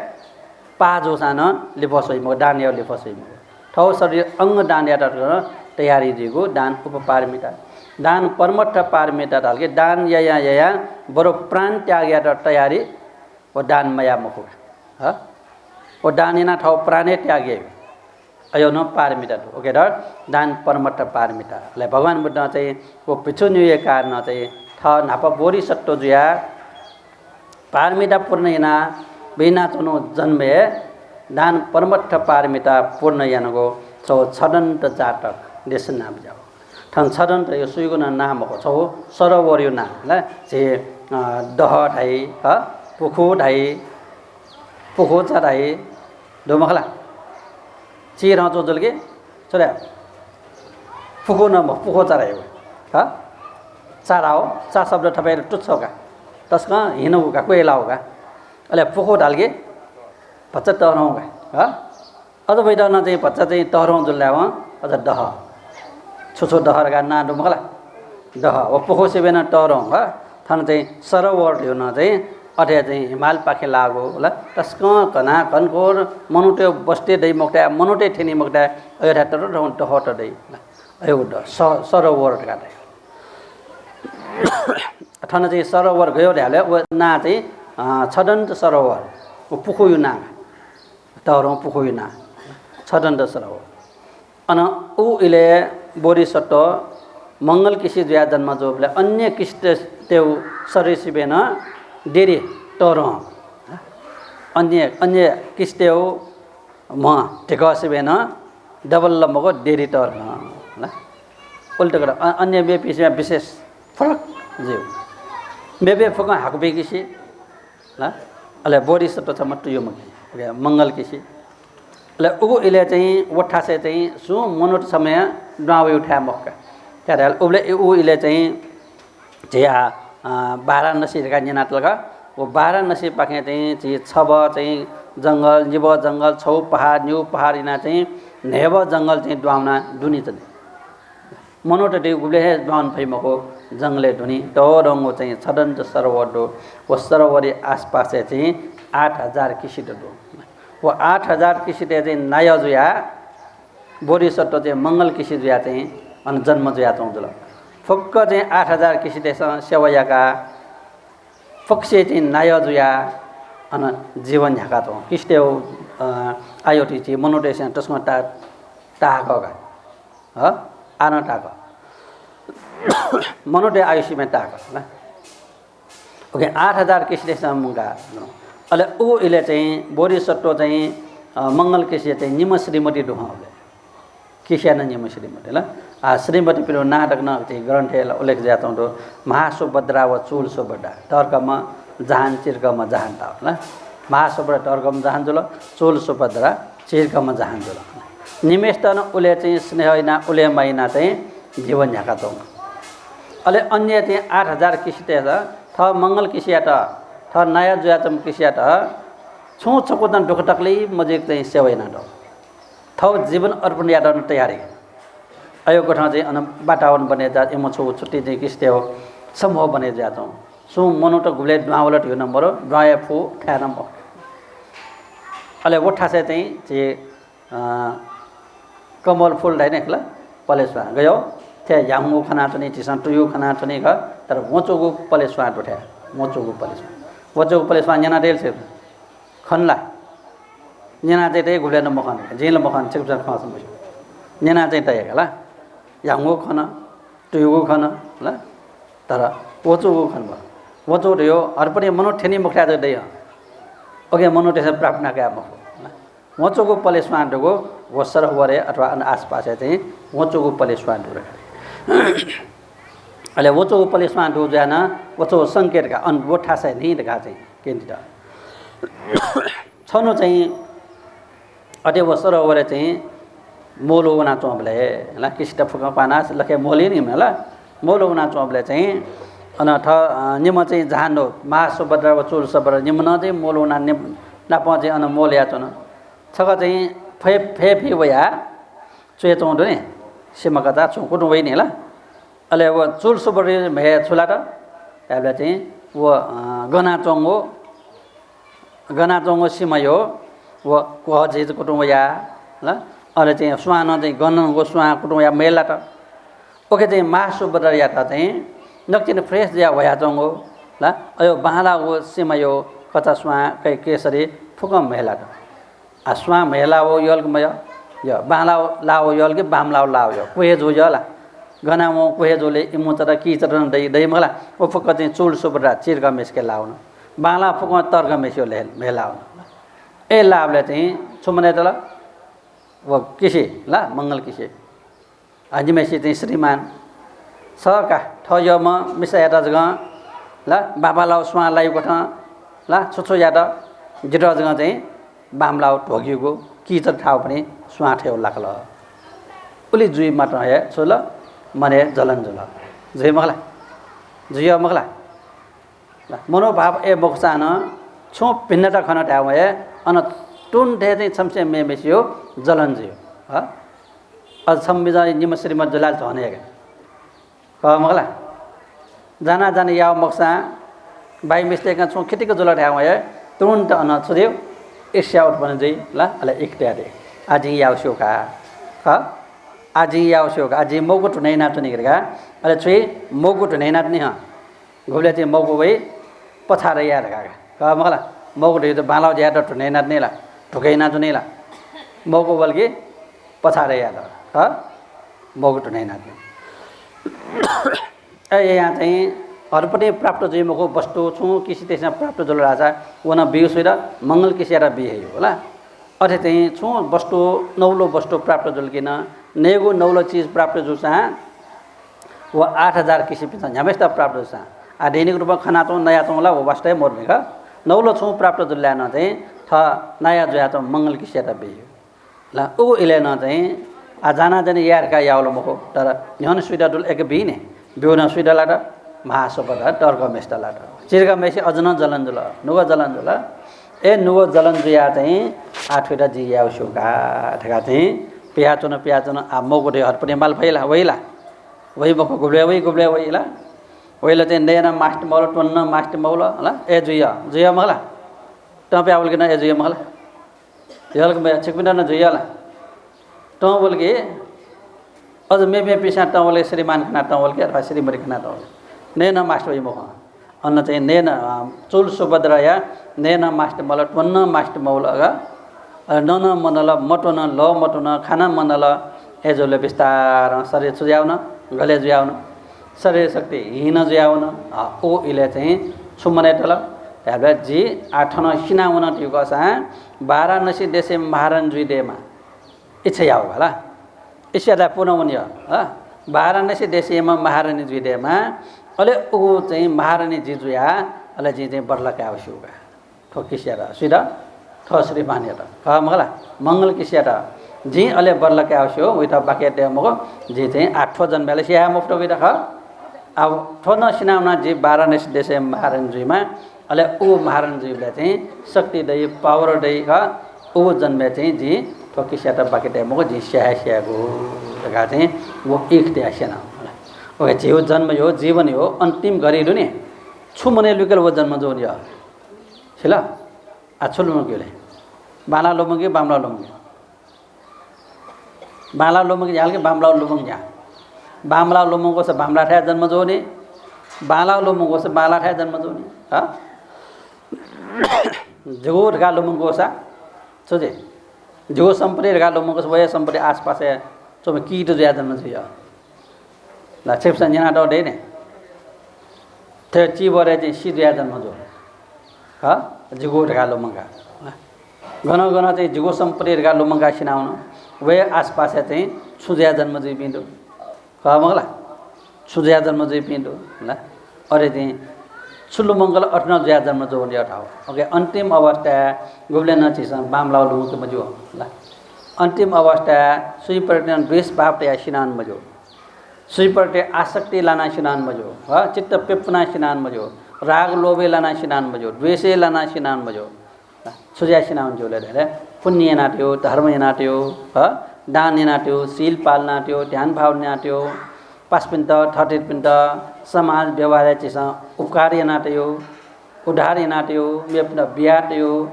पाः जूसां नं लिफः स्वइ मखु, दान यायेगु लिफः स्वइ मखु। थःगु शरीर अंग दान यायेत नं तयारी जुइगु दान उपपारमिता। दान परमर्थ पारमिता धाल कि दान यायां यायां बरु प्राण त्याग यायेत तयारी व दान मयाः मखु का। ह? व दान यानाः थःगु प्राण हे त्याग याइ। अयो नं पारमिता दु। OK, दान परमत्थ पारमिता। अले भगवान बुद्धं चाहिँ व भिक्षुणीया कारणं चाहिँ थः न्हापा बोधिसत्व जुयाः पारमिता पूर्ण याना बिनाच्वनु जन्मय् दान परमत्थ पारमिता पूर्ण यानागु छगू छदन्त जातक देशना बिज्याः। थन छदन्त यो सुइगु नं नां मखु, छगू सरोवरयो नां। ल, झी, अ, दह धाइ, अ, पुखू धाइ, पुखूचा धाइ, दु मखु ला? चिरं च्वं जुल कि? छु धाइ? पुखू नं मखु, पुखूचा धाइ। अ? चा धाउ, चा शब्द थपय् तुच्छ का। तसकं हिन उ का, क्वय् लाउ का। अले पुखू धाल कि भचा तःधं का। अ? अझ वइत नं चाहिँ भचा चाहिँ तःधं जुल धायेवं, अझ दह। छु छु दह धकाः नां दु मखु ला? दह। व पुखू सिबें नं तःधं, अ? थन चाहिँ सरोवर धइगु नं चाहिँ अथे चाहिँ हिमालपाखे लाःगु, ल, तसकं घना घनघोर मनूतय् बस्ती दइ मखुथाय्, मनूतय् थ्यनी मखुथाय्, अय्‌थाय् ततःधं दहत दइ, ल। अयो द-, स-, सरोवर धकाः धाइ। थन चाहिँ सरोवर गयो धायेबलय् व नां चाहिँ, अ, छदन्त सरोवर, व पुखूयो नां। तःधं पुखूयो नां छदन्त सरोवर। अन उ इलय् बोधिसत्व मंगल किसि जुयाः जन्म जूबलय् अन्य किसितय् शरीर सिबें नं डेरी तःधं। अन्य, अन्य किसितय् म्ह धिकः सिबें नं double ला मखु, डेरी तःधं। ल, उल्टा कर, अ-, अन्य मेपिं सिबें विशेष फरक जुइ। मेपिं फुक्कं हाकुपिं किसि, ल, अले बोधिसत्व छम्ह तुयुम्ह कि, OK, मंगल किसि। अले उगु इलय् चाहिँ व थासय् चाहिँ सुं मनूत छम्हं दुहां वइगु थाय् मखु का। छाय् धाःसा उबलय् उ इलय् चाहिँ झी आ, अ, वाराणसी धकाः न्यनातल का। व वाराणसीपाखें चाहिँ झी छब्व चाहिँ जंगल, निब्व जंगल, छगू पहाड, निगू पहाड यानाः चाहिँ न्हय्‌ब्व जंगल चाहिँ दुहां वनाः दुने च्वनी। मनूत दइगु गुबलें हे दुहां वने फइ मखु, जंगलय् दुने। तःधंगु चाहिँ छदन्त सरोवर दु। व सरोवरया आसपासय् चाहिँ आठ हजार किसित दु। व आठ हजार किसितय् चाहिँ नायः जुयाः बोधिसत्व चाहिँ मंगल किसि जुयाः चाहिँ अन जन्म जुयाच्वंगु जुल। फुक्क चाहिँ आठ हजार किसितय्‌सं सेवा याकाः फुक्कसिया चाहिँ नायः जुयाः अन जीवन न्ह्याकाच्वंगु। किसितय्, अ, आयुति चाहिँ मनूतय्‌सं तसकं ता-, ताःहाकः का। ह? आः नं ताःहाकः। मनूतय् आयुषी मे ताःहाकः, ल। OK, आठ हजार किसितय्‌सं मुंकाः। अले उ इलय् चाहिँ बोधिसत्व चाहिँ, अ, मंगल किसिया चाहिँ निम्ह श्रीमती दु हं उबलय्। किसिया नं निम्ह श्रीमती, ल। आ, श्रीमतीपिनिगु नां तक नं चाहिँ ग्रन्थय् ला उल्लेख जुयाच्वंगु दु। महासुभद्रा व चूल सुभद्रा, तःधंकम्ह जहान, चिधंकम्ह जहान धाःगु, ल। महासुभद्रा तःधंकम्ह जहान जुल, चूल सुभद्रा चिधंकम्ह जहान जुल। निम्हय्‌सित नं उलय् चाहिँ स्नेह यानाः, उलय् माया यानाः चाहिँ जीवन न्ह्याकाच्वंगु। अले अन्य चाहिँ आठ हजार किसितय्‌सं थः मंगल किसियात, थः नायः जुयाच्वंम्ह किसियात छुं छकूतं दुःख तकलिफ मजुइक चाहिँ सेवा यानातःगु। थःगु जीवन अर्पण यायेत नं तयार हे। अय्‌कथं चाहिँ अन वातावरण बने जुयाः इमिगु छगू छुट्टै चाहिँ किसितय् समूह बने जुयाच्वंगु। सुं मनूत गुबलें दुहां वल धइगु नं मरु, दुहां वये फु थाय् नं मखु। अले व थासय् चाहिँ झी, अ, कमल फुल धाइ नि खला, पलेस्वां गयो। थथे ह्याउँगु खनाच्वनी, झीसं तुयु खनाच्वनी ख, तर वचुगु पलेस्वां दु थथे, वचुगु पलेस्वां। वचुगु पलेस्वां न्यना दयेल छि? खन ला? न्यना चाहिँ तये, गुबलें नं मखन, जिं ला मखन, छिकपिन्सं खंसा मस्यू। न्यना चाहिँ तये का ला? ह्याउँगु खन, तुयुगु खन, ल? तर वचुगु खन मखु। वचुगु धयो हरपति मनू थ्यनी मखुथाय् जक दइ हं। OK, मनूतय्‌सं प्रार्थना कयाः मखु, ल? वचुगु पलेस्वां दुगु व सरोवरय् अथवा अन आसपासय् चाहिँ वचुगु पलेस्वां दु धकाः। अले वचुगु पलेस्वां दु जुयाः नं वचुगु संकेत का, अन व थासय् न्हि धकाः चाहिँ क्यनेत। छन्हु चाहिँ अथे व सरोवरय् चाहिँ मोलु वनाच्वंबलय्, ल, किसित फुक्कं क्वानाः लखे मोलु नि मला, मोलु वनाच्वंबलय् चाहिँ अन थ-, अ, निम्ह चाहिँ जहान दु, महासुभद्रा व चूल सुभद्रा निम्ह नं चाहिँ मोलु वनाः नि-, नापं चाहिँ अन मोलु याच्वन। छकः चाहिँ फय्-, फय् फि वयाः च्वय् च्वं दु नि, सिमा कचा छुं कुतुं वइ नि ला। अले व चूल सुभद्राया म्हे छु लात धायेबलय् चाहिँ व, अ, गनाच्वंगु, गनाच्वंगु सिमायो व क्वः झिझ कुतुं वयाः, ल, अले चाहिँ स्वां नं चाहिँ गनंगु स्वां कुतुं वयाः म्हे लात। उखे चाहिँ महासुभद्रायात चाहिँ नकतिनि fresh जुयाः ह्वयाच्वंगु, ल, अयो बांलाःगु सिमायो कचा स्वां कै केसरी फुक्कं म्हे लात। आ, स्वां म्हे लाःगु यलक मयः, यः, बांलाव लाव यः कि बामलाव लाव यः, क्वह्यजु यः ला। गना वं क्वह्यजुले इमुचत कीचत नं दइ, दइ मखु ला। व फुक्क चाहिँ चूल सुभद्रा चिर्ग मेसिके लावन। बांलाव फुक्कं तर्ग मेसियो ले, म्हे लावन। ए लावले चाहिँ छु मनय् तल? व किसि ला, मंगल किसि। अ, निम्हय्‌सित चाहिँ श्रीमान सः का, थः यःम्ह मिसायात जकं ला बांबालाव स्वां लाइगु थं ला छु छु यात, जितः जकं चाहिँ बामलाव ध्वगिगु कीचत थाव पनि स्वां थेव लाकल। उलि जुइ मात्रं हे छु ल, मनय् जलन जुल। जुइ मखु ला? जुइ मखु ला? मनोभाव ए मखुसां नं छुं भिन्नता खन धायेवं हे अन तुरुन्त हे चाहिँ छम्हसिया मेमेसियो जलन जुइ। ह? अझ छम्ह मिजं निम्ह श्रीमत जुलाल झन हे खः मखु ला? जाना जाना याव मखुसां by mistake छुं खितिक जुल धायेवं हे तुरुन्त अन छु जुइ? ईर्ष्या उत्पन्न जुइ ला, अले इख तया दइ। आ जिं याव स्यू का। खः? आ जिं याव स्यू का। आ जिं मौगु धुन यानाच्वनी का। अले छुइ मौगु धुन यानाच्वनी हँ। गुबलय् चाहिँ मौगु वइ पछारे याये धकाः का। खः मखु ला? मौगु धुइ त बांलाव ज्यात धुन यानाच्वनी ला, धुक यानाच्वनी ला। मौगु वल कि पछारे याये धकाः। खः? मौगु धुन यानाच्वनी। अय्‌यां चाहिँ हरपति प्राप्त जुइ मखु वस्तु छुं किसितय्‌सं प्राप्त जुल धाःसा व नं बिउ सुइत, मंगल किसियात बी हे यु, होला। अथे चाहिँ छुं वस्तु नौलो वस्तु प्राप्त जुल कि नं, नयेगु नौलो चिज प्राप्त जूसां व आठ हजार किसिपिन्सं न्ह्याम्हेसित प्राप्त जूसां, आ, दैनिक रूपमा खनाच्वं, नयाच्वं ला व वास्तवय् मदुनि का। नौलो छुं प्राप्त जुल धाःसा नं चाहिँ थः नाया जुयाच्वं मंगल किसियात बी। ला, उगु इलय् नं चाहिँ, आ, जाना जानी याये धकाः यावल मखु, तर न्ह्यःने सुइत दुल एक बी नि, ब्यूनं सुइत लात, महासुभद्रा तर्गम्हेसित लात। चिर्गम्हेसि अझ नं जलन जुल, नुगः जलन जुल। ए, नुगः जलन जुयाः चाहिँ, आ, थुइत जिं याये स्यू का धकाः चाहिँ पियाच्वन, पियाच्वन, आ, मौगु धुइ हरपति माल फइ ला, वइ ला? वइ मखु, गुबलय् वइ, गुबलय् वइ ला? वइ ला चाहिँ नयेनं मास्ति मौल, त्वनेनं मास्ति मौल, ला? ए, जुइ, जुइ मखु ला? तं पियावल कि नं, ए, जुइ मखु ला? यल कि मया, छिकपिन्त नं जुइ ला? तं वल कि, अझ मेमेपिंसं तं वल कि, श्रीमान खनाः तं वल कि अथवा श्रीमती खनाः तं वल कि, नयेनं मास्ति वइ मखु। अन चाहिँ नयेनं, अ, चूल सुभद्राया नयेनं मास्ति मौल, त्वनेनं मास्ति मौल, अ, ननं मनल, मतवन, लः मतवन, खाना मनल, अय्‌जूगुलिं बिस्तारं शरीर छु जुयावन, गले जुयावन, शरीर शक्ति हीन जुयावन। अ, उ इलय् चाहिँ छु मनय् तल धायेबलय् जि आ थन सिनावन धइगु खःसां वाराणसी देशय् महारानी जुइ दयेमा इच्छा याव का ला। इच्छा ला पूर्ण वनी, अ, वाराणसी देशय् महारानी जुइ दयेमा, अले उ चाहिँ महारानी जि जुया, अले जिं चाहिँ बदला काये स्यू का। थ्व किसियात, सुइत? थ्व श्रीमानयात। खः मखु ला? मंगल किसियात। जिं अले बदला काये स्यू, उइत बाकि तये मखु, जिं चाहिँ आ थ्व जन्मय् ला स्याये मफुत उइत खः। आ थ्व नं सिनावना जि वाराणसी देशय् महारानी जुइमा, अले उ महारानी जुइबलय् चाहिँ शक्ति दइ, power दइ खः। उ जन्मय् चाहिँ जिं थ्व किसियात बाकि तये मखु, जिं स्याये स्यायेगु धकाः चाहिँ व इख तयाः स्यन। OK, झीगु जन्म यो, जीवन यो, अन्तिम घडी दु नि, छु मनय् लुइकल व जन्म जूनि। सिल? आ, छु लुमंकी ले? बांलाः लुमंकी, बांमलाः लुमंकी? बांलाः लुमंकी ज्याल कि बांमलाः लुमंकी ज्या? बांमलाः लुमंकूसा बांमलाःथाय् जन्म जूनि, बांलाः लुमंकूसा बांलाःथाय् जन्म जूनि। हँ? जिगु धकाः लुमंकूसा छु जुइ? जिगु सम्पत्ति धकाः लुमंकूसा वया सम्पत्ति आसपासय् च्वंम्ह कीट जुयाः जन्म जुइ। ला, छिकपिन्सं न्यनातःगु दइ नि। थ्व चिबलय् चाहिँ सि जुयाः जन्म जू। खः? जिगु धकाः लुमंकाः। गन गन चाहिँ जिगु सम्पत्ति धकाः लुमंकाः सिनावन। वया आसपासय् चाहिँ छुँ जुयाः जन्म जुइपिं दु। खः मखु ला? छुँ जुयाः जन्म जुइपिं दु। ला? अथे चाहिँ छु लुमंकल अथे नं जुयाः जन्म जूगु नि अथाव। OK, अन्तिम अवस्थाय् गुबलें नं झीसं बांमलाः लुमंके मज्यू। ला? अन्तिम अवस्थाय् सुइप्रति नं द्वेष भाव तयाः सिनावन मज्यू। सुइप्रति आसक्ति लानाः सिनावन मज्यू। ह, चित्त प्यपुनाः सिनावन मज्यू। राग लोभय् लानाः सिनावन मज्यू। द्वेषय् लानाः सिनावन मज्यू। छु जुयाः सिनावन ज्यू ले धाःसा पुण्य यानातयु, धर्म यानातयु, ह, दान यानातयु, शील पालना यानातयु, ध्यान भावना यानातयु, पासापिन्त, थःथितिपिन्त, समाज व्यवहारय् झीसं उपकार यानातयु, उद्धार यानातयु, मेपिन्त बियातयु,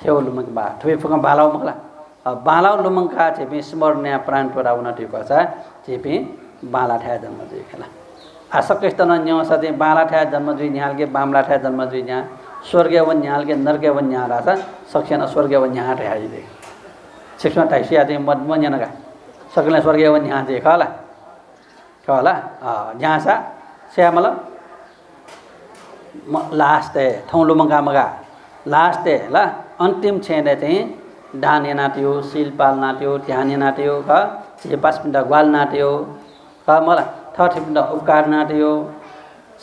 थेव लुमंकेमाः। थुपिं फुक्कं बांलाव मखु ला? अ, बांलाव लुमंकाः झीपिं स्मरण यानाः प्राण त्वःता वनातयु खःसा झीपिं बांलाःथाय् जन्म जुइ खला। आ, सकसित नं न्यंसा चाहिँ बांलाःथाय् जन्म जुइ न्ह्याल कि बांमलाःथाय् जन्म जुइ न्ह्याः, स्वर्गय् वने न्ह्याल कि नरकय् वने न्ह्याः धाःसा सकसिनं स्वर्गय् वने न्ह्याः धयादी। शिक्षण धाइसिया चाहिँ मत मन्यन का। सकलें स्वर्गय् वने न्ह्याः चाहिँ खः ला? खः ला? अँ, न्ह्याःसा स्यामल। म last-य् थौं लुमंका मगा। Last-य् ला, अन्तिम क्षणय् चाहिँ दान यानातयो, शील पालनातयो, ध्यान यानातयो, खः, झी पासापिन्त ग्वाहालि यानातयो, खः मला, थःथिपिन्त उपकार यानातयो,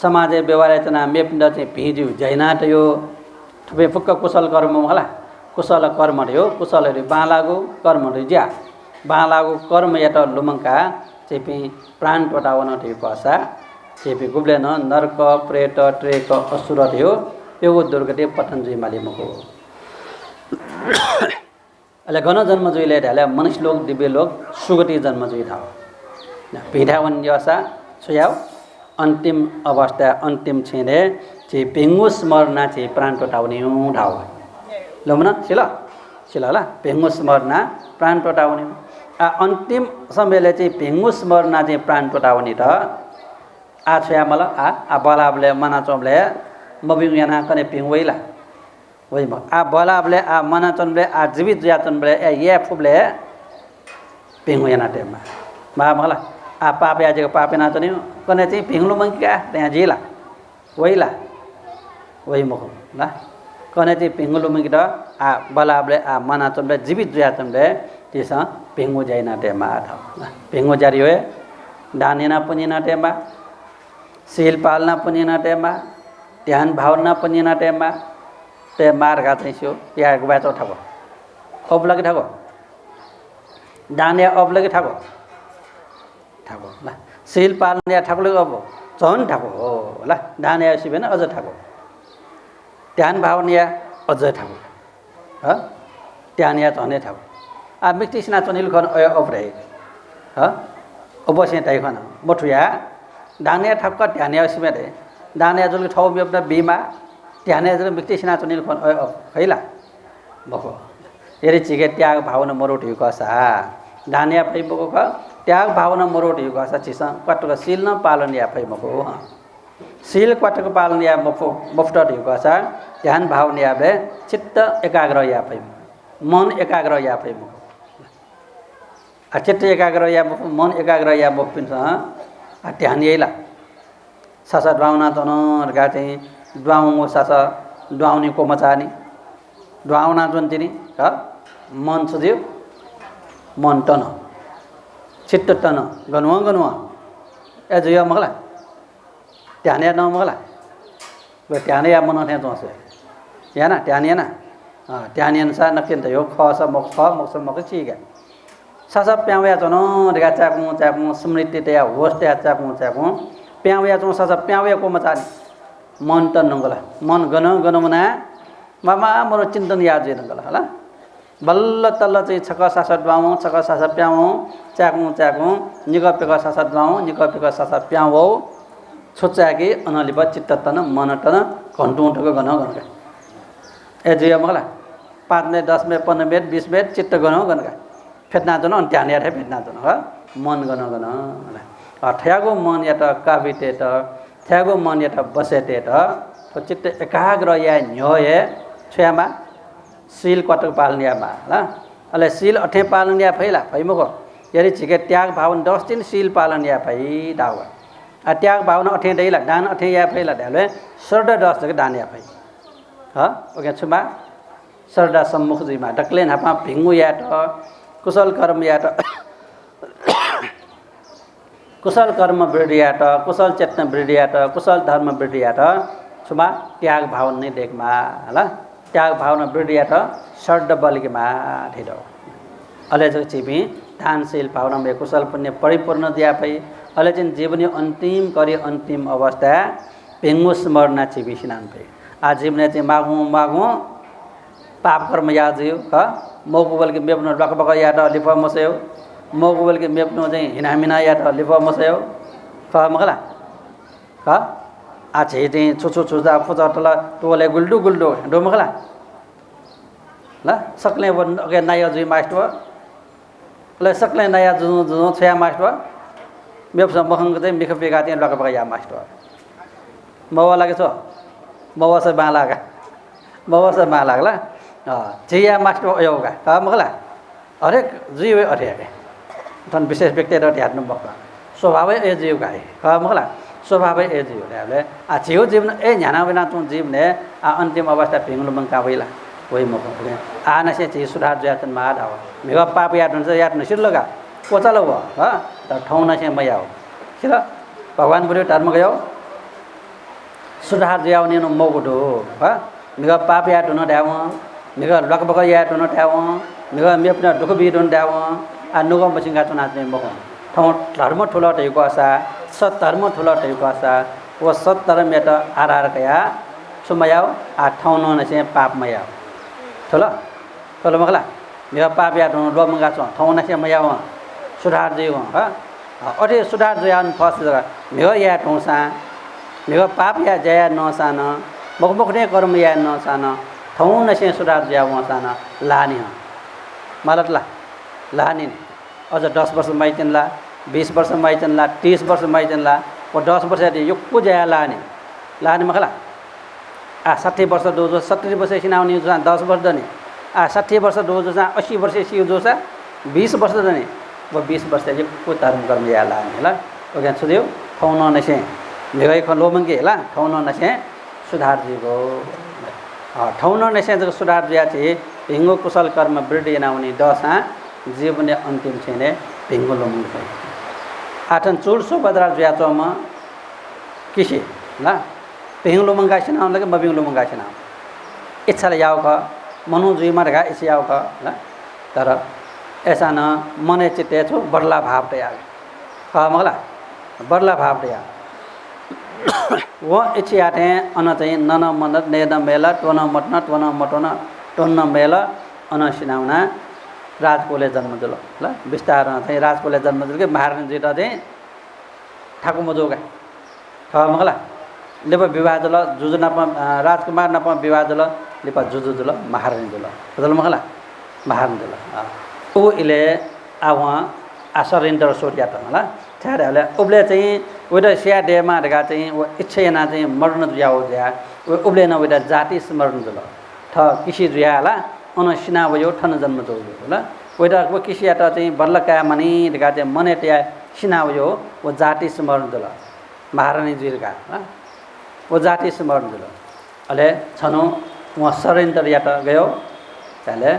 समाजय् व्यवहार यानाः मेपिन्त चाहिँ भिं जुइगु ज्या यानातयो। थुपिं फुक्क कुशल कर्म मला। कुशल कर्म धयो, कुशल धयो बांलाःगु, कर्म धयो ज्या। बांलाःगु कर्मयात लुमंकाः झीपिं प्राण त्वःतावन धयो कःसा झीपिं गुबलें नं नरक, प्रेत, त्रेक, असुर धयो प्यंगू दुर्गतिइ पतन जुइ माली मखु। अले गन जन्म जुइ ले धाःसा मनुष्य लोक, दिव्य लोक, सुगतिइ जन्म जुइ धाः। भिंथाय् वनेगु यःसा छु याउ? अन्तिम अवस्था, अन्तिम क्षणय् झी भिंगु स्मरण यानाः झी प्राण त्वःतावनेगु धाः। लुमन सिल? सिल ला? भिंगु स्मरण यानाः प्राण त्वःतावनेगु। आ, अन्तिम समयलय् चाहिँ भिंगु स्मरण यानाः चाहिँ प्राण त्वःतावनेत आ छु याये माल? आ, आ बल्लाःबलय्, म्वानाच्वंबलय् मभिंगु यानाः कन्हय् भिंगु वइ ला? वइ मखु। आ बल्लाःबलय्, आ म्वानाच्वंबलय्, आ जीवित जुयाच्वंबलय्, आ याये फुबलय् भिंगु यानातयेमाः। माः मखु ला? आ पाप याये जक पाप यानाच्वनेगु, कन्हय् चाहिँ भिंगु लुमंके का धयाः जुइ ला? वइ ला? वइ मखु ला? कन्हय् चाहिँ भिंगु लुमंकेत आ बल्लाःबलय्, आ म्वानाच्वंबलय्, जीवित जुयाच्वंबलय् झीसं भिंगु ज्या यानातयेमाः धाः। भिंगु ज्या धयो हे दान यानाः पुण्य यानातयेमाः, शील पालनाः पुण्य यानातयेमाः, ध्यान भावनाः पुण्य यानातयेमाः, तयेमाः धकाः चाहिँ स्यू। याये गुबलय् थाकु? अःपु ला कि थाकु? दान याये अःपु ला कि थाकु? थाकु ला। शील पालन याये थाकु ला कि अःपु? झन थाकु हो ला। दान याये सिबें नं अझ थाकु। ध्यान भावना याये अझ थाकु। हँ? ध्यान याये झन हे थाकु। आ, मिक्ति सिनाच्वनेगु खन अय् अःपु धाइ। हँ? अवश्य धाइ खन। मथुया। दान याये थाकु का ध्यान याये सिबें धाइ। दान याये जूगुलिं थःगु मेपिन्त बीमाः। ध्यान याये जूगुलिं मिक्ति सिनाच्वनेगु खन अय् अःपु। खइ ला? मखु। यदि झीके त्याग भावना मदु धइगु खःसा दान याये फइ मखु खः। त्याग भावना मदु धइगु खःसा झीसं क्वातुक शील नं पालन याये फइ मखु। हँ। शील क्वातुक पालन याये मफु, मफुत धइगु खःसा ध्यान भावना यायेबलय् चित्त एकाग्र याये फइ मखु। मन एकाग्र याये फइ मखु। आ, चित्त एकाग्र याये मफु, मन एकाग्र याये मफुपिन्सं आ, ध्यान याइ ला? सासः द्वाउनाच्वन धकाः चाहिँ द्वाउंगु सासः द्वाउने क्वमचाःनि। द्वाउनाच्वन तिनि, ह? मन छु जुइ? मन तन। चित्त तन। गनं गनं। अय् जुइ मखु ला? ध्यान याये नं मखु ला? व ध्यान याये मनं थें च्वंसे। याना, ध्यान याना। अँ, ध्यान यानासा नकतिनि धयो, खःसा मखु, खः मखुसा मखु सीके। सासः प्यां वयाच्वन धकाः चाय्‌कुं चाय्‌कुं स्मृति तयाः होश तयाः चाय्‌कुं चाय्‌कुं प्यां वयाच्वन सासः प्यां वये क्वमचाःनि। मन तन धुंकल। मन गनं गनं वनाः मामा मरु चिन्तन याः जुइ धुंकल हला। बल्ल तल्ल चाहिँ छकः सासः द्वाउँ, छकः सासः प्याउँ, चाय्‌कुं चाय्‌कुं निकः पिकः सासः द्वाउँ, निकः पिकः सासः प्याउँ वउ। छु चाय्‌की अनंलिपा चित्त तन, मन तन, घन्टुं तक गनं गनका। अय् जुइ मखु ला? पाँच मिनेट, दस मिनेट, पन्ध्र मिनेट, बीस मिनेट चित्त गनं गनका। फ्यतुनाच्वन, अन ध्यान याये थें फ्यतुनाच्वन, ह? मन गनं गनं। अ, थज्याःगु मनयात काबू तयेत, थज्याःगु मनयात बसय् तयेत, थ्व चित्त एकाग्र याये न्ह्यः हे छु यायेमाः? शील क्वातुक पालन यायेमाः, हला। अले शील अथें पालन याये फइ ला? फइ मखु। यदि झीके त्याग भावना दःसा तिनि शील पालन याये फइ धाःगु। आ, त्याग भावना अथें दइ ला? दान अथें याये फइ ला धायेबलय् श्रद्धा दःसा जक दान याये फइ। ह? उकिं छु माः? श्रद्धा सम्मुख जुइमाः। दकलय् न्हापां भिंगु यायेत, कुशल कर्म यायेत, कुशल कर्म वृद्धि यायेत, कुशल चेतना वृद्धि यायेत, कुशल धर्म वृद्धि यायेत छु माः? त्याग भावना नै दयेकेमाः, हला। त्याग भावना वृद्धि यायेत श्रद्धा बल्केमाः धइगु। अले जक झीपिं दान शील भावनामय कुशल पुण्य परिपूर्ण जुया फइ। अले चाहिँ जीवनया अन्तिम घडी, अन्तिम अवस्थाय् भिंगु स्मरण यानाः झीपिं सिनावन फइ। आ, जीवनय् चाहिँ माःगु माःगु पाप कर्म याः जुइ, ह? मौगु बल्कि मेपिन्त ल्वाकबाक यायेत लिफः मसय्‌गु, मौगु बल्कि मेपिन्त चाहिँ हिनामिना यायेत लिफः मसय्‌गु, खः मखु ला? ह? आ, झी चाहिँ छु छु छु जा फुचा तल त्वःले गुल्दु गुल्दु दु मखु ला? ल, सकलें व अके नायः जुइ मास्ति वः। अले सकलें नायः जुजुं जुजुं छु याये मास्ति वः? मेपिसं मखंक चाहिँ मिखा पिकाः चाहिँ ल्वाकबाक याये मास्ति वः। मवः ला कि छु? मवःसा बांलाः का। मवःसा बांलाः का ला? अँ, झी याये मास्ति वः अय् का, खः मखु ला? हरेक जुइ वइ अथे हे। थन विशेष व्यक्तियात धयातःगु मखु। स्वभावय् अय् जुइगु का हे। खः मखु ला? स्वभावय् अय् जुइगु धायेबलय् आ झीगु जीवन अय् न्ह्याना वनाच्वंगु जीवनय् आ अन्तिम अवस्था भिंगु लुमंका वइ ला? वइ मखु। आःनिसें झी सुधार जुयाच्वनेमाः धाःगु। म्हिगः पाप याये धुन याये धुन सिल का। क्वचाल व, हँ? तर थौंनिसें मयाः। सिल? भगवान बुद्धं धर्म गय् सुधार जुयावनीगु मौका दु, हँ? म्हिगः पाप याये धुन धायेवं, म्हिगः ल्वाकबक याये धुन धायेवं, म्हिगः मेपिन्त दुःख बी धुन धायेवं, आ नुगः मछिंका च्वनाच्वनी मखु। थौं धर्म थुल धइगु खःसा, सद्धर्म थुल धइगु खःसा, व सद्धर्मयात आधार कयाः छु मयाः? आ थौंनिसें पाप मयाः। थुल? थुल मखु ला? म्हिगः पाप याये धुन ल्वःमंका च्वं, थौंनिसें मयावं, सुधार जुइवं, हँ? अथे सुधार जुयावने फःसा जक म्हिगः याये धुंसां, म्हिगः पाप याये ज्या याये नःसां नं, मखु मखुथें कर्म याये नःसां नं, थौंनिसें सुधार जुयावंसां नं लानि हँ। माल ला? लानि नि। अझ दस वर्ष माइच्वन ला, बीस वर्ष माइच्वन ला, तीस वर्ष माइच्वन ला, व दस वर्षयात यक्व ज्या याये लानि। लानि मखु ला? आ साठी वर्ष दुगु जूसां, सत्तरी वर्ष सिनावनी जूसां दस वर्ष दनि। आ साठी वर्ष दुगु जूसां, अस्सी वर्ष सी जूसां बीस वर्ष दनि। व बीस वर्ष यक्व धर्म कर्म याये लानि ला। उकिं छु जुइ? थौंनिसें म्हिगःया खँ ल्वःमंके ला, थौंनिसें सुधार जुइगु। अ, थौंनिसें जक सुधार जुयाः झी भिंगु कुशल कर्म वृद्धि यानावनी दःसां जीवनया अन्तिम क्षणय् भिंगु लुमंके फइ। आः थन चूल सोबद्रा जुयाच्वंम्ह किसि ला, भिंगु लुमंकाः सिनावन ला कि मभिंगु लुमंकाः सिनावन? इच्छा ला याःगु खः, मनू जुइमाः धकाः इच्छा याःगु खः ला। तर अय्सां नं मनय् चित्तय् छु बदला भाव तयाः, खः मखु ला? बदला भाव तयाः। वं इच्छा याःथें अन चाहिँ नन मनत, नयेत मयेत, त्वन मत्वन, त्वन मत्वन, त्वन्न मयेत, अन सिनावनाः राजकुलय् जन्म जुल ला। बिस्तारं चाहिँ राजकुलय् जन्म जुल कि महारानी जुइत चाहिँ थाकु मजू का। खः मखु ला? लिपा विवाह जुल, जुजु नाप, अ, राजकुमार नाप विवाह जुल, लिपा जुजु जुल, महारानी जुल। जुल मखु ला? महारानी जुल। अ, उ इलय् आः वं आ षड्यन्त्र सोच यात मला। छाय् धायेबलय् उबलय् चाहिँ वइत स्याये दयेमाः धकाः चाहिँ व इच्छा यानाः चाहिँ मदन जुयावःगु जुयाः व उबलय् नं वइत जाति स्मरण जुल। थः किसि जुयाः ला अन सिनावयागु, थन जन्म जूगु ला। वइत व किसियात चाहिँ बदला काये मानि धकाः चाहिँ मनय् तयाः सिनावयागु व जाति स्मरण जुल। महारानी जुइ धकाः, हँ? व जाति स्मरण जुल। अले छन्हु वं षड्यन्त्र यात गयो। अले,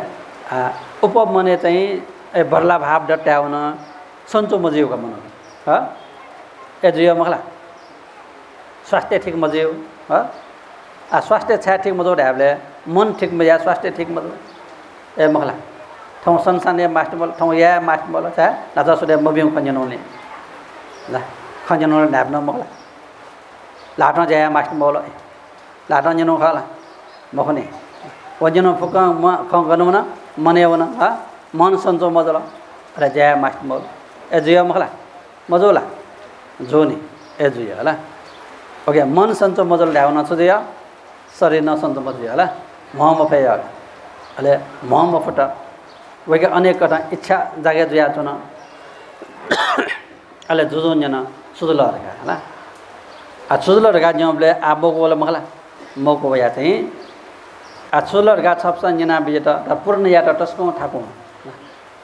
आ, उपमने चाहिँ, ए, बदला भाव दत धायेवन, सन्चो मजुइगु का मनू। हँ? ए, जुइगु मखु ला? स्वास्थ्य ठीक मजुइगु, हँ? आ, स्वास्थ्य छाय् ठीक मजू धायेबलय् मन ठीक मजुयाः स्वास्थ्य ठीक मजू। ए, मखु ला? थौं सनसान याये मास्ति मल, थौं याये मास्ति मल, छाय्? ल्हातं सुथय् मभिंगु खँ न्यनावनी। ला, खँ न्यनावनी न्हाय्पनं मखु ला? ल्हातं ज्या याये मास्ति मल। ल्हातं न्यनागु खः ला? मखु नि। व न्यनागु फुक्कं म-, खँ गन वन? मनय् वन, हँ? मन सन्चो मजुल। अले ज्या याये मास्ति मल। ए, जुइगु मखु ला? मजू ला? जू नि। ए, जुइगु ला। OK, मन सन्चो मजुल धायेवन छु जुइगु? शरीर नं सन्चो मजुइगु ला। म्ह मफयेगु। अले म्ह मफुत। वय्के अनेक कथं इच्छा जागे जुयाच्वन। अले जुजुं न्यन, छु जुल धकाः ला। आ, छु जुल धकाः न्यंबलय् आ मौका वल मखु ला? मौका वयाः चाहिँ, आ, छु जुल धकाः छपसं न्यना बिजेत, तर पूर्ण यायेत तसकं थाकु।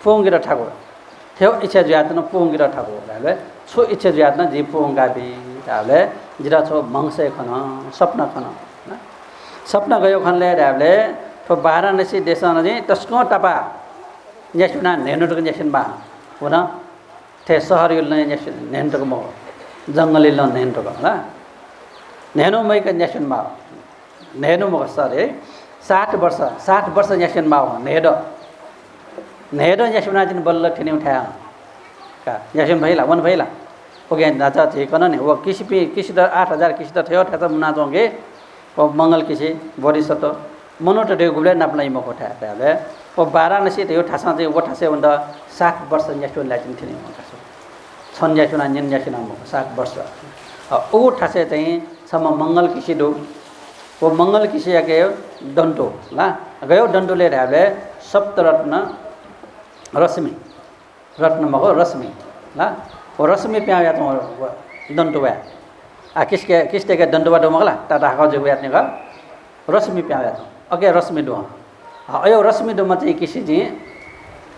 पूवंकेत थाकु। थ्व इच्छा जुयाच्वन, पूवंकेत थाकु। धायेबलय् छु इच्छा जुयाच्वन, जिं पूवंका बी धायेबलय् जितः छगू मंसाइ खन, सपना खन। सपना गयो खन ले धायेबलय् थ्व वाराणसी देशं नं जिं तसकं तापाः न्यासि वनाः न्हय्न्हु तक न्यासि वनेमाः। व नं थ्व शहरय् नं न्यासि न्हय्न्हु तक मखु, जंगलय् नं न्हय्न्हु तक ला। न्हय्न्हु मजुइक न्यासि वनेमाः। न्हय्न्हु मखु, sorry, साठ वर्ष, साठ वर्ष न्यासि वनेमाः न्हय्दँ। न्हय्दँ न्यासि वनाः जिं बल्ल थ्यनेगु थाय्। का, न्यासि वने फइ ला, वने फइ ला? OK, न्हाचः झी कन नि, व किसिपिं, किसित आठ हजार किसित थ्व थासय् मुनाच्वंगु, व मंगल किसि, बोधिसत्व, मनूत धइगु गुबलें नापलाइ मखु थाय् धायेबलय्, व वाराणसी धइगु थासं चाहिँ व थासय् वनेत साठ वर्ष न्यासि वने लाय् जिं थ्यनेगु मखु। छन्हु न्यासि वनाः निन्हु न्यासि वनाः मखु, साठ वर्ष। अ, उ थासय् चाहिँ छम्ह मंगल किसि दु। व मंगल किसियाके दन्टु ला, गयो दन्टु ले धायेबलय् सप्तरत्न रश्मि, रत्न मखु, रश्मि ला। व रश्मि पिहां वयाच्वंगु व दन्टु वया। आ, किसिके, किसितय्के दन्टु वा दु मखु ला, ताता हाकः जुइक वयाच्वंगु रश्मि पिहां वयाच्वंगु। OK, रश्मि दु हँ। अ, अय् रश्मि दुम्ह चाहिँ किसि जिं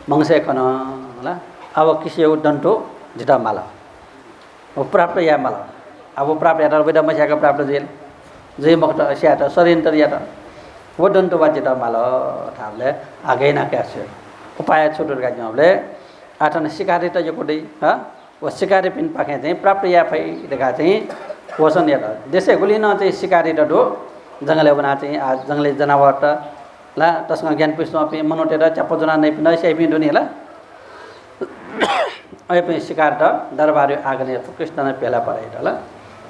मंगसय् खन ला, अब किसियागु दन्तु जितः माल। व प्राप्त याये माल। अब प्राप्त यायेत वइत मस्याक प्राप्त जुइ ला? जुइ मखुत, स्यायेत षड्यन्त्र यात। व दन्तु वा जितः माल धाःबलय् आः गय् याना काये छु? उपाय छु दु धकाः न्यंबलय् आः थन शिकारीत यक्व दइ, हँ? व शिकारीपिन्पाखें चाहिँ प्राप्त याये फइ धकाः चाहिँ घोषणा यात। देशय् गुलि नं चाहिँ शिकारीत दु, जंगलय् वनाः चाहिँ आः जंगली जनावरत ला तसकं ग्यानापुसे च्वंपिं मनूतय्त च्यापा ज्वनाः नइपिं नस्याइपिं दु नि ला। अय्‌पिं शिकारीत दरबारया आँगनय् फुक्कसित नं भेला पार यात ला।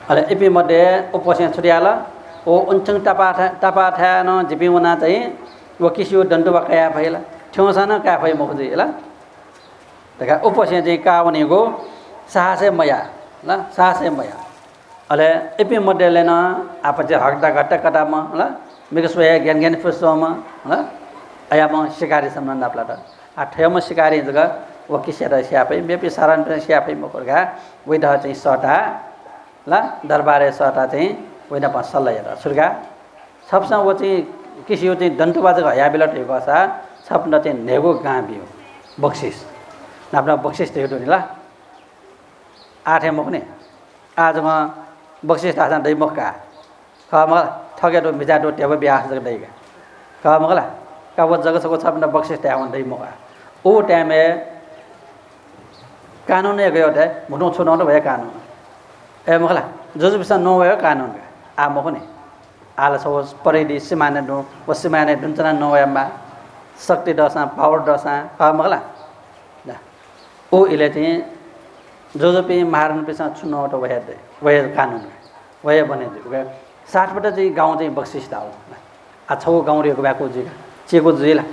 अले इपिं मध्ये उपोषं छु धयाल? व उन्चुङ तापाः थाय्, तापाः थाय् नं जिपिं वनाः चाहिँ व किसियागु दन्तु वा काये फइ ला? थ्यंसां नं काये फइ मखु जुइ ला धकाः उपोषं चाहिँ काः वनेगु साहस हे मयाः ला, साहस हे मयाः। अले इपिं मध्यय् नं आपाचे हकता घट्टा कताम्ह ला, मिखा स्वयाः ग्यानाग्यानापुसे च्वंम्ह ला, अयाम्ह शिकारी छम्ह नं नापलात। आः थ्वम्ह शिकारीं जक व किसियात स्याये फइ, मेपिं साधारणपिन्सं स्याये फइ मखु धकाः वइत चाहिँ सःताः ला, दरबारय् सःताः चाहिँ वइत नाप सल्लाह यात। छु धकाः? छपिसं व चाहिँ किसियागु चाहिँ दन्तु वा जक हयाबिल धइगु खःसा छपिन्त चाहिँ न्हय्‌गू गां बियु, बक्सिस। नापनाप बक्सिस धइगु दु नि ला। आः थें मखु नि। आः जक बक्सिस धाःसां दइ मखु का। खः मखु ला? थःके दु, म्हिचाय् दु, ध्यबा बियाः जक दइ का। खः मखु ला? का व जक छकू छपिन्त बक्सिस धायेवं दइ मखु का। उ time-य् कानुन हे गयो धाये, म्हुतुं छु नवात वया कानुन। ए मखु ला? जुजुपिसं नवाये कानुन का। आः मखु नि। आः ला छगू परिधि सिमानाय् दुं, व सिमानाय् दुने च्वनाः नवायेमाः। शक्ति दःसां, power दःसां, खः मखु ला? ला। उ इलय् चाहिँ जुजुपिं महाराजपिसं छु नवात वया दइ, वया कानुन का। वया बने जुइ। उकिं साठपट्टि चाहिँ गाउँ चाहिँ बक्सिस धाउ। आः छगू गाउँत गुबाय् कुतु जुइ का? चीकुतु जुइ ला?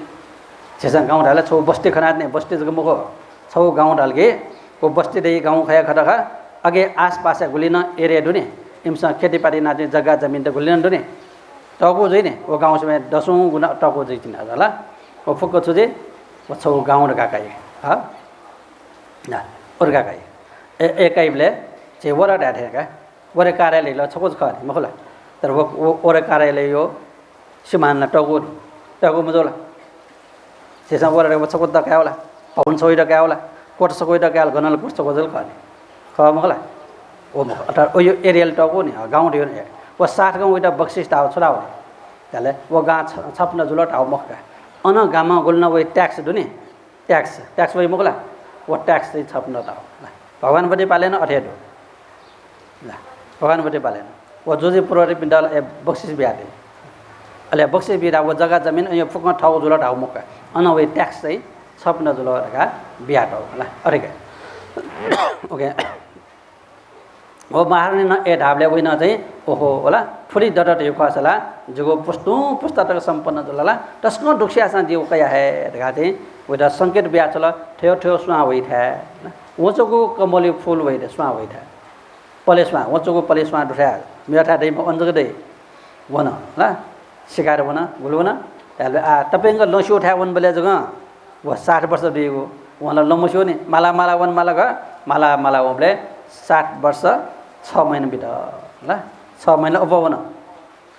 झीसं गाउँ धाःबलय् छगू बस्ती खनात नि, बस्ती जक मखु। छगू गाउँ धाल कि व बस्ती दइ, गाउँ खया खत खः। अले आसपासया गुलि नं area दु नि, इमिसं खेतीपाती याना चाहिँ जग्गा जमिन त गुलि नं दु नि। तःकू जुइ नि, व गाउँसिबें दसौं गुणा तःकू जुइ तिनि ला। व फुक्क छु जुइ? व छगू गाउँ धकाः काइ। हँ? ना, व धकाः काइ। ए, ए काइबलय् चाहिँ वडा धाये थें का। वडा कार्यालय ला छकू खः नि, मखु ला? तर व, व, वडा कार्यालय यो सिमाना ला तःकू नि, तःकू मजू ला? झीसं वडा व छकू त कायेवला, भवन छकू त कायेवला, कोठा छकू त कायेवला, गन ला कोठा छकू जक खः नि। खः मखु ला? व मखु। अर्थात् व यो area ला तःकू नि, गाउँ धइगु नि। व साठ गाउँ वइत बक्सिस धाउ छु धाउ नि? धाःबलय् व गां छ-, छपिन्त जुल धाउ मखु का। अन गामं गुलि नं वइ tax दु नि, tax, tax वइ मखु ला? व tax चाहिँ छपिन्त धाउ। भगवान बुद्धि पालय् नं अथे दु। ला, भगवान बुद्धि पालय् नं। व जुजु पुरोहितपिन्त ला ए बक्सिस बियादी। अले बक्सिस बियाः व जग्गा जमिन अन फुक्कं थःगु जुल धाउ मखु का। अन वइ tax चाहिँ छपिन्त जुल धकाः बियातःगु ला। अथे का। OK। व महारानी नं ए धाःबलय् वइ नं चाहिँ, ओहो, व ला थुलि दत धइगु खःसा ला जिगु पुस्तुं पुस्ता तक सम्पन्न जुल ला, तसकं दुःख स्याःसां जिगु कया हे धकाः चाहिँ वइत संकेत बियाछ्वल, थ्व थ्व स्वां वइ थाय्। वंचुकू कमलया फूल वइ थाय्, स्वां वइ थाय्। पलेस्वां, वंचुकू पलेस्वां दुथाय्, मेथाय् दइम्ह अन जक दइ। वन ला, शिकार वन, गुलि वन, धायेबलय् आः तप्यंक लँ स्यू थाय् वनेबलय् जक व साठ वर्ष बीगु। वं ला लँ मस्यू नि, माला माला वन माला ग, माला माला वंबलय् साठ वर्ष छ महिना बित ला, छ महिना अप्वः वन।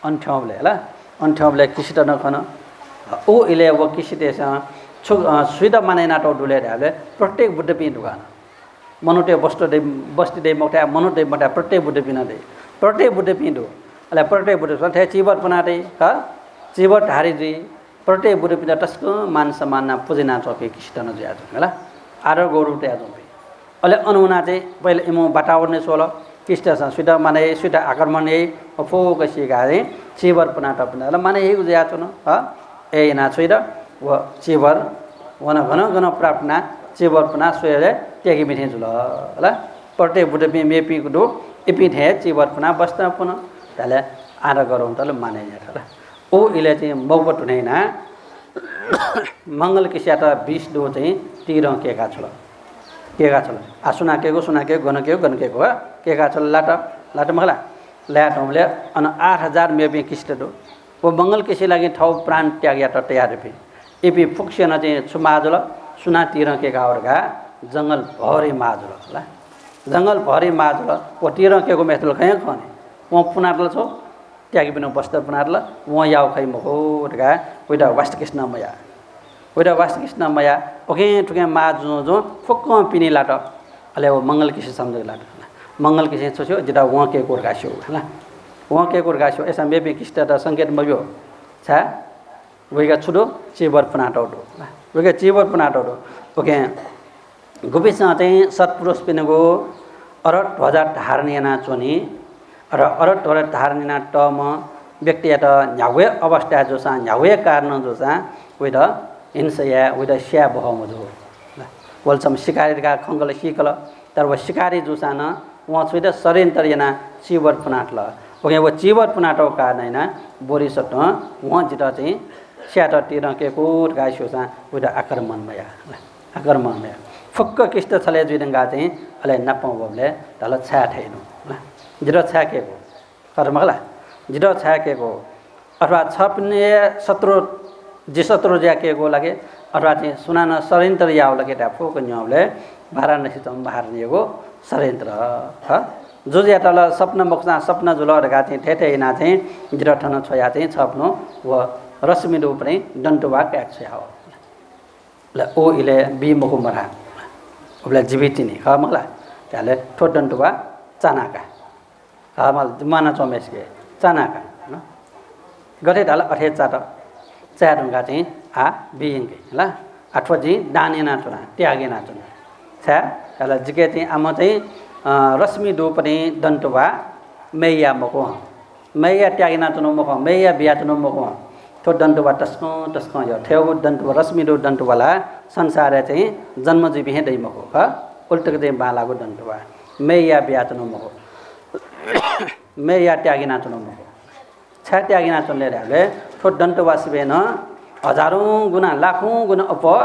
अन थ्यंबलय् ला, अन थ्यंबलय् किसित नं खन। उ इलय् व किसितय्सं छु, अ, सुइत मानय् यानातःगु दु ले धायेबलय् प्रत्येक बुद्धपिं दुकान। मनूतय् बस्ती दइ, बस्ती दइ मखुथाय्, मनूत दइ मखुथाय्, प्रत्येक बुद्धपिं नं दइ। प्रत्येक बुद्धपिं दु। अले प्रत्येक बुद्धपिं थथे चीवर पना दइ, ह? चीवर धारी जुइ। प्रत्येक बुद्धपिन्त तसकं मान सम्मान यानाः पुजा यानाच्वंपिं किसित नं जुयाच्वंपिं ला, आदर गौरव तयाच्वंपिं। अले अन वनाः चाहिँ पहिला इमिगु वातावरण स्वल, किसितय्सं सुइत मानय् याइ, सुइत आक्रमण याइ, व फुक्क सीकाः चाहिँ चीवर पनातःपिन्त ला मानय् याइगु जुयाच्वन, ह? अय् यानाः छु यात? व चीवर व नं गनं गनं प्राप्त यानाः चीवर पनाः स्वयेबलय् त्यागिपिं थें जुल ला। प्रत्येक बुद्धपिं मेपिं दु, इपिं थें हे चीवर पनाः बस्ती नं पुन धाःबलय् आदर गौरवं ला मानय् यात ला। उ इलय् चाहिँ मग्वः धुन यानाः मंगल किसियात विष दु चाहिँ तीरं कय्काछ्वल। कय्काछ्वल। आ, सुनां कय्कू, सुनां कय्कू, गन कय्कू, गन कय्कू, ह? कय्काछ्वल, लात, लात मखु ला? लाये धुंबलय् अन आठ हजार मेपिं किसित दु। व मंगल किसिया लागि थःगु प्राण त्याग यायेत तयार दुपिं। इपिं फुक्कसिनं चाहिँ छु माः जुल, सुनां तीरं कय्काः वल धकाः जंगल भरि माः जुल ला। जंगल भरि माः जुल। व तीरं कय्कूम्ह थें ला खँ हे खः नि। वं पुनातल छु, त्यागिपिनिगु बस्ती पुनातल, वं याःगु खइ मखु धकाः वइत वास्ता किसिनं मयाः। वइत वास्ता किसिनं मयाः, उखें थुखें माः जुजुं फुक्कं पिने लात। अले व मंगल किसि सम्झक लात। मंगल किसिं छु स्यू, जितः वं कय्कू धकाः स्यू। वं कय्कू धकाः स्यू। अय्‌सां मेपिं किसितय्‌त संकेत मब्यू। छाय्? वय्‌कः छु दु? चीवर पुनातःगु दु। वय्‌कः चीवर पुनातःगु दु। उखें गुपिन्सं चाहिँ सत्पुरुषपिनिगु अरहत ध्वजा धारण यानाच्वनी। अरहत ध्वजा धारण यानातःम्ह व्यक्तियात न्ह्यागु हे अवस्थाय् जूसां, न्ह्यागु हे कारणं जूसां वइत हिंसा याये, वइत स्याये बहः मजू। वल छम्ह शिकारी धकाः खंकल, सीकल, तर व शिकारी जूसां नं वं छु यात? षड्यन्त्र यानाः चीवर पुनातल। उखें व चीवर पुनातःगु कारणं यानाः बोधिसत्वं वं जितः चाहिँ स्यायेत तीरं कय्कू धकाः स्यूसां वइत आक्रमण मयाः। आक्रमण मयाः। फुक्क किसित छलय् जुइ धुंकाः चाहिँ अले नापं वःबलय् धाल, छाय् थथे यानागु? जितः छाय् कय्कू? खः मखु ला? जितः छाय् कय्कू? अथवा छपिनि हे शत्रु, जि शत्रु जुयाः कय्कू ला कि, अथवा चाहिँ सुनानं षड्यन्त्र याःगु ला कि धकाः फुक्क न्यंबलय् वाराणसीच्वंम्ह महारानीयागु षड्यन्त्र। हँ? जुजुयात ला सपना मखुसां सपना जुल धकाः चाहिँ थथे थथे यानाः चाहिँ जितः थन छ्वयाः चाहिँ छपिनि व रश्मि रूपपिनि दन्तुवा कायेत छ्वयाहल। अले व इलय् बी मखु मधाः। उबलय् जीवित तिनि, खः मखु ला? धाःसा थ्व दन्तुवा चाना का। हँ, म्वानाच्वंम्हय्‌सिके चाना का। गथे धाल अथे चात। चाये धुंकाः चाहिँ आः बी यंके ला। आः थ्व जिं दान यानाच्वना, त्याग यानाच्वना। छाय् धाःसा जिके चाहिँ आम्ह चाहिँ, अ, रश्मि रूपपिनि दन्तुवा मय्‌या मखु हँ। मय्‌या त्याग यानाच्वनागु मखु, मय्‌या बियाच्वनागु मखु। थ्व दन्तुवा तसकं तसकं यः। थ्वयागु दन्तुवा, रश्मि रूप दन्तुवा ला संसारय् चाहिँ जन्म जुइपिं हे दइ मखु। खः? उल्टक चाहिँ बांलाःगु दन्तुवा। मय्‌या बियाच्वनागु मखु। मय्‌या त्याग यानाच्वनागु मखु। छाय् त्याग यानाच्वन ले धायेबलय् थ्व दन्तुवा सिबें नं हजारौं गुणा, लाखौं गुणा अप्वः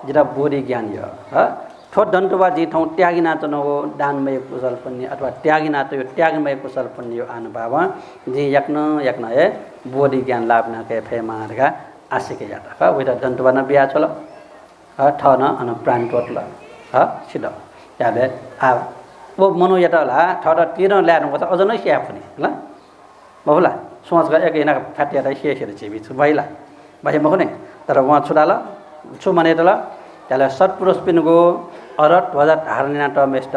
जितः बोधि ज्ञान यः। हँ? थ्व दन्तुवा जिं थौं त्याग यानाच्वनागु दानमय कुशल पुण्य अथवा त्याग यानातःगु त्यागमय कुशल पुण्यया अनुभावं जिं याकनं याकनं हे बोधि ज्ञान लाभ याना काये फयेमा धकाः आशिका यात। हँ? वइत दन्तुवा नं बियाछ्वल। हँ? थः नं अन प्राण त्वःतल। हँ? सिधल। धायेबलय् आः व मनूयात ला थःत तीरं लाये धुंकूसा अझ नं स्याये फुनि ला। मखु ला? सुं छकः एक हिना फात यात स्यू स्यू ला झीपिं छु, बहि ला? बहि मखु नि। तर वं छु धाल? छु मनय् तल? धाःसा सत्पुरुषपिनिगु अरहत ध्वजा धारण यानातःम्हय्‌सित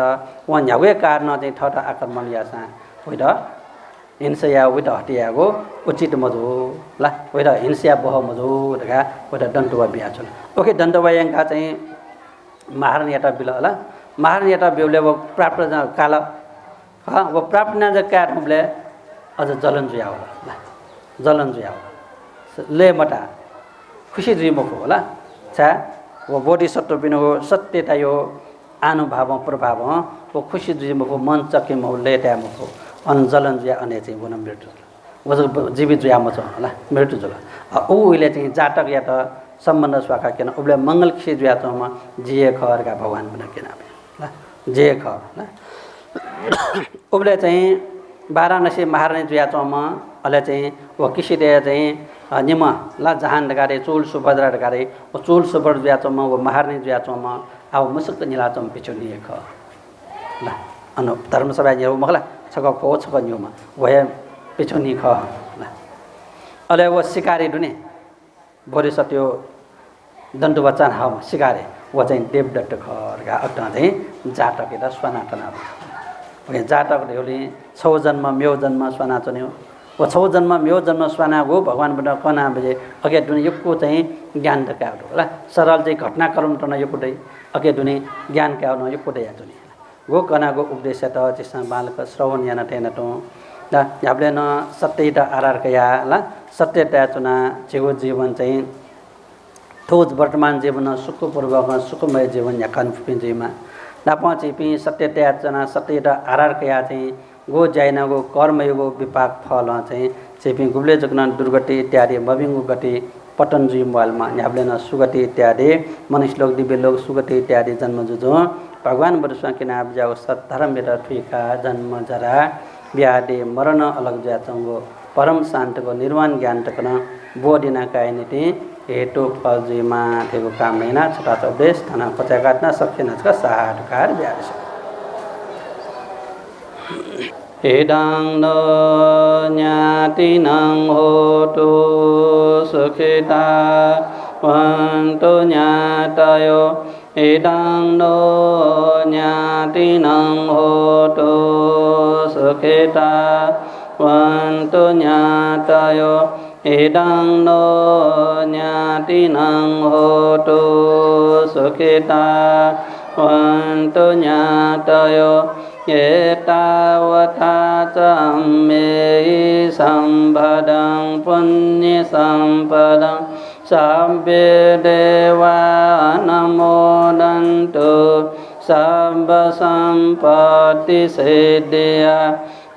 वं न्ह्यागु हे कारणं चाहिँ थःत आक्रमण याःसां वइत हिंसा याये, वइत हत्या यायेगु उचित मजू ला, वइत हिंसा याये बहः मजू धकाः वइत दन्तुवा बियाच्वन। उखे दन्तुवा यंकाः चाहिँ महारानीयात बिल ला। महारानीयात ब्यूबलय् व प्राप्त काल। हँ, व प्राप्त यानाः जक काये धुंबलय् अझ जलन जुयावल ला। जलन जुयावल। लय् मताः। खुसी जुइ मखु ला। छाय्? व बोधिसत्वपिनिगु सत्यताया आनुभावं प्रभावं व खुसी जुइ मखु, मन चके मखु, लय् ताये मखु। अन जलन जुयाः अन हे चाहिँ व नं मृत्यु जुल। व जक जीवित जुया मच्वं ला, मृत्यु जुल। अ, उ उइले चाहिँ जातकयात सम्बन्ध स्वाखा क्यन। उबलय् मंगल किसि जुयाच्वंम्ह जि हे खः धकाः भगवानपिन्त क्यनाबिल ला। जि हे खः ला। उबलय् चाहिँ वाराणसी महारानी जुयाच्वंम्ह, अले चाहिँ व किसितय् चाहिँ, अ, निम्ह ला जहान धकाः रे, चूल सुभद्रा धकाः रे, व चूल सुभद्रा जुयाच्वंम्ह, व महारानी जुयाच्वंम्ह, आः व मुसुक्क निलाच्वंम्ह पिछ्यू नि हे खः ला। अन धर्मसभाय् न्ह्यः मखु ला, छकः ख्वः छकः न्ह्यःम्ह, व हे पिछ्यू नि खः ला। अले व शिकारी दु नि, बोधिसत्वया दन्तुवा चाना हःम्ह शिकारी, व चाहिँ देवदत्त खः धकाः अकथं चाहिँ जातकयात स्वाना तनाबिल। उकिं जातक धयागुलिं छगू जन्म, मेगु जन्म स्वानाच्वनेगु। व छगू जन्म, मेगु जन्म स्वानागु भगवानपिन्त कनाबिले अके दुने यक्व चाहिँ ज्ञान त कायेगु दु ला। सरल चाहिँ घटनाक्रम त नं यक्व दइ, अके दुने ज्ञान कायेगु नं यक्व दयाच्वनी। व कनागु उपदेशयात झीसं बांलाक श्रवण याना तयेना तुं। ला, न्ह्याबलें नं सत्ययात आधार कयाः ला, सत्य तयाच्वनाः झीगु जीवन चाहिँ थ्व वर्तमान जीवन सुखपूर्वक सुखमय जीवन न्ह्याकान फुपिं जुइमा। नापं झीपिं सत्य तयाच्वनाः सत्ययात आधार कयाः चाहिँ गु ज्या यानागु कर्मयागु विपाक फलं चाहिँ झीपिं गुबलय् जक नं दुर्गति इत्यादि मभिंगु गति पतन जुइ म्वालेमा। न्ह्याबलें नं सुगति इत्यादि मनुष्यलोक, दिव्यलोक, सुगति इत्यादि जन्म जुजुं भगवान बुद्धं क्यनाबिज्याःगु सद्धर्मयात थुइकाः जन्म, जरा, व्याधि, मरण अलग जुयाच्वंगु परम शान्तिको निर्वाण ज्ञान तक नं बोध याना काये निंतिं हेतु फल जुइमा धइगु कामना यानाः छता उपदेश थन क्वचाय्काः नं सकसिनं छकः साधुकार बियादिसँ। इदं नो ज्ञातिनं होतु सुखिता भवन्तु ज्ञातयो। इदं नो ज्ञातिनं होतु सुखिता। भवन्तु ज्ञातयो। इदं नो ज्ञातिनं होतु सुखिता। भवन्तु ज्ञातयो। एतावता च अम्मेहि सम्भदं पुण्यसम्पदं सब्बे देवा अनुमोदन्तु सब्बसम्पत्तिसिद्धिया।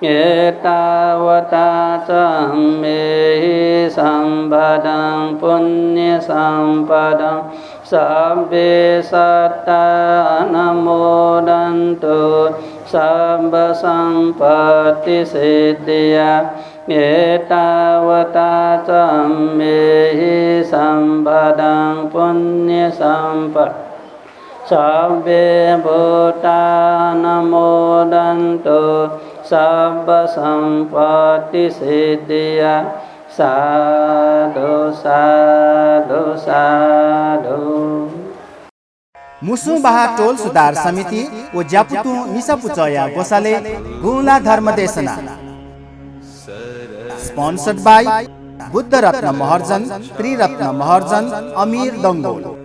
एतावता च अम्मेहि सम्भदं पुण्यसम्पदं सब्बे सत्ता अनुमोदन्तु सब्बसम्पत्तिसिद्धिया। एतावता च अम्मेहि सम्भदं पुण्यसम्पदं सब्बे भूता अनुमोदन्तु सब्बसम्पत्तिसिद्धिया। साधु साधु साधु। मुसुंबाहा टोल सुधार समिति व ज्यापुतुं मिसा पुचःया ग्वसालय् गुँला धर्मदेशना। Sponsored by बुद्धरत्न महर्जन, त्रिरत्न महर्जन, अमीर दंगोल।